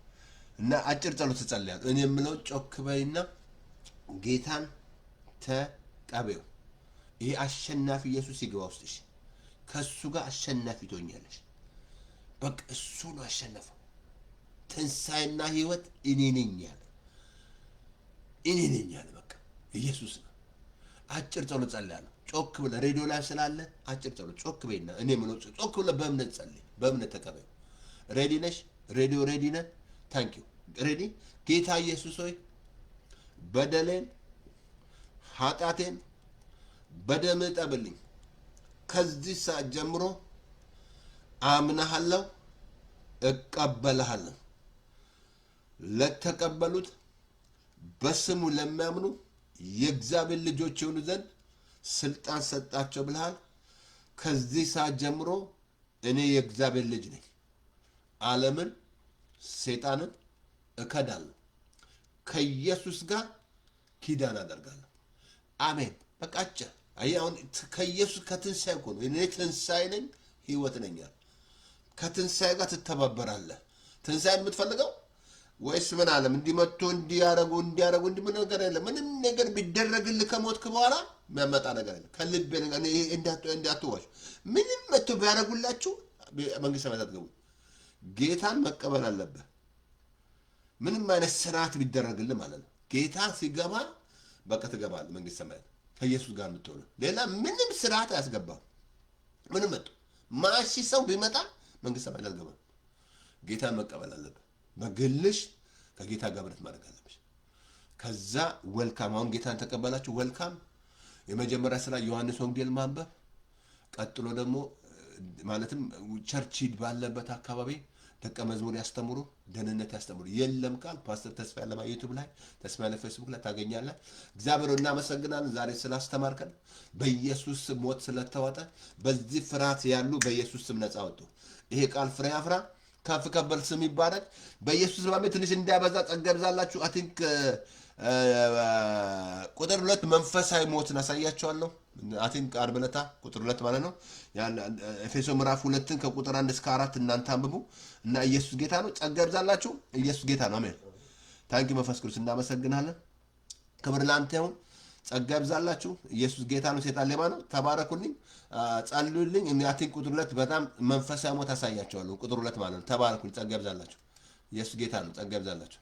እና አጭር ጸሎት እጸልያለሁ። እኔ የምለው ጮክ በይና ጌታን ተቀበዩ። ይሄ አሸናፊ ኢየሱስ ይግባ ውስጥሽ። ከእሱ ጋር አሸናፊ ትሆኛለሽ። በቃ እሱ ነው አሸነፈው። ትንሣኤና ሕይወት እኔ ነኝ ያለ፣ እኔ ነኝ ያለ በቃ ኢየሱስ ነው። አጭር ጸሎት ጸልያለሁ። ጮክ ብለህ፣ ሬዲዮ ላይ ስላለ አጭር ጸሎት ጮክ በይና እኔ የምለው ጮክ ብለህ በእምነት ጸልይ፣ በእምነት ተቀበዩ። Ready ነሽ? ሬዲዮ ready ነህ? Thank you, ready። ጌታ ኢየሱስ ሆይ፣ በደሌን ኃጢአቴን በደምህ እጠብልኝ። ከዚህ ሰዓት ጀምሮ አምናሃለሁ፣ እቀበልሃለሁ። ለተቀበሉት፣ በስሙ ለሚያምኑ የእግዚአብሔር ልጆች የሆኑ ዘንድ ስልጣን ሰጣቸው ብለሃል። ከዚህ ሰዓት ጀምሮ እኔ የእግዚአብሔር ልጅ ነኝ። ዓለምን፣ ሰይጣንን እከዳለሁ። ከኢየሱስ ጋር ኪዳን አደርጋለሁ። አሜን። በቃ አጭር። አየህ፣ አሁን ከኢየሱስ ከትንሣኤ እኮ ነው። እኔ ትንሣኤ ነኝ፣ ህይወት ነኝ አለ። ከትንሣኤ ጋር ትተባበራለህ። ትንሣኤን የምትፈልገው ወይስ ምን አለም እንዲመጡ እንዲያረጉ እንዲያረጉ እንዲህ ምን ነገር የለም። ምንም ነገር ቢደረግልህ ከሞትክ በኋላ የሚያመጣ ነገር የለም። ከልቤ ነገር እኔ እንዳትዋሽ፣ ምንም መጥቶ ቢያደርጉላችሁ መንግስተ ሰማያት አትገቡም። ጌታን መቀበል አለብህ። ምንም አይነት ስርዓት ቢደረግልህ ማለት ነው። ጌታ ሲገባ በቃ ትገባለህ መንግስተ ሰማያት፣ ከኢየሱስ ጋር የምትሆነው። ሌላ ምንም ስርዓት አያስገባም። ምንም መጡ ማሺ ሰው ቢመጣ መንግስተ ሰማያት አትገባም። ጌታን መቀበል አለብህ። በግልሽ ከጌታ ጋር ህብረት ማድረግ አለብሽ። ከዛ welcome። አሁን ጌታን ተቀበላችሁ፣ welcome። የመጀመሪያ ስራ ዮሐንስ ወንጌል ማንበብ፣ ቀጥሎ ደግሞ ማለትም church ሂድ፣ ባለበት አካባቢ ደቀ መዝሙር ያስተምሩ፣ ደህንነት ያስተምሩ። የለም ቃል ፓስተር ተስፋዬ አለማየሁ YouTube ላይ፣ ተስፋዬ ፌስቡክ ላይ ታገኛለህ። እግዚአብሔር እናመሰግናለን ዛሬ ስላስተማርከን፣ በኢየሱስ ስም ሞት ስለተዋጠ፣ በዚህ ፍርሃት ያሉ በኢየሱስ ስም ነፃ ወጡ። ይሄ ቃል ፍሬ አፍራ፣ ከፍ ከበል፣ ስም ይባረክ። በኢየሱስ ስም አሜን። ትንሽ እንዲያበዛ ጸጋ ይብዛላችሁ። I think ቁጥር 2 መንፈሳዊ ሞትን አሳያቸዋለሁ። I think ዓርብ ዕለታ ቁጥር 2 ማለት ነው። ያን ኤፌሶ ምዕራፍ 2ን ከቁጥር 1 እስከ 4 እናንተ አንብቡ እና ኢየሱስ ጌታ ነው። ጸጋ ይብዛላችሁ። ኢየሱስ ጌታ ነው። አሜን። Thank you መንፈስ ቅዱስ፣ እናመሰግናለን። ክብር ለአንተ ይሁን። ጸጋ ይብዛላችሁ። ኢየሱስ ጌታ ነው። ሴጣን ሌባ ነው። ተባረኩልኝ፣ ጸልዩልኝ። I think ቁጥር 2 በጣም መንፈሳዊ ሞት አሳያቸዋለሁ። ቁጥር 2 ማለት ነው። ተባረኩልኝ። ጸጋ ይብዛላችሁ። ኢየሱስ ጌታ ነው። ጸጋ ይብዛላችሁ።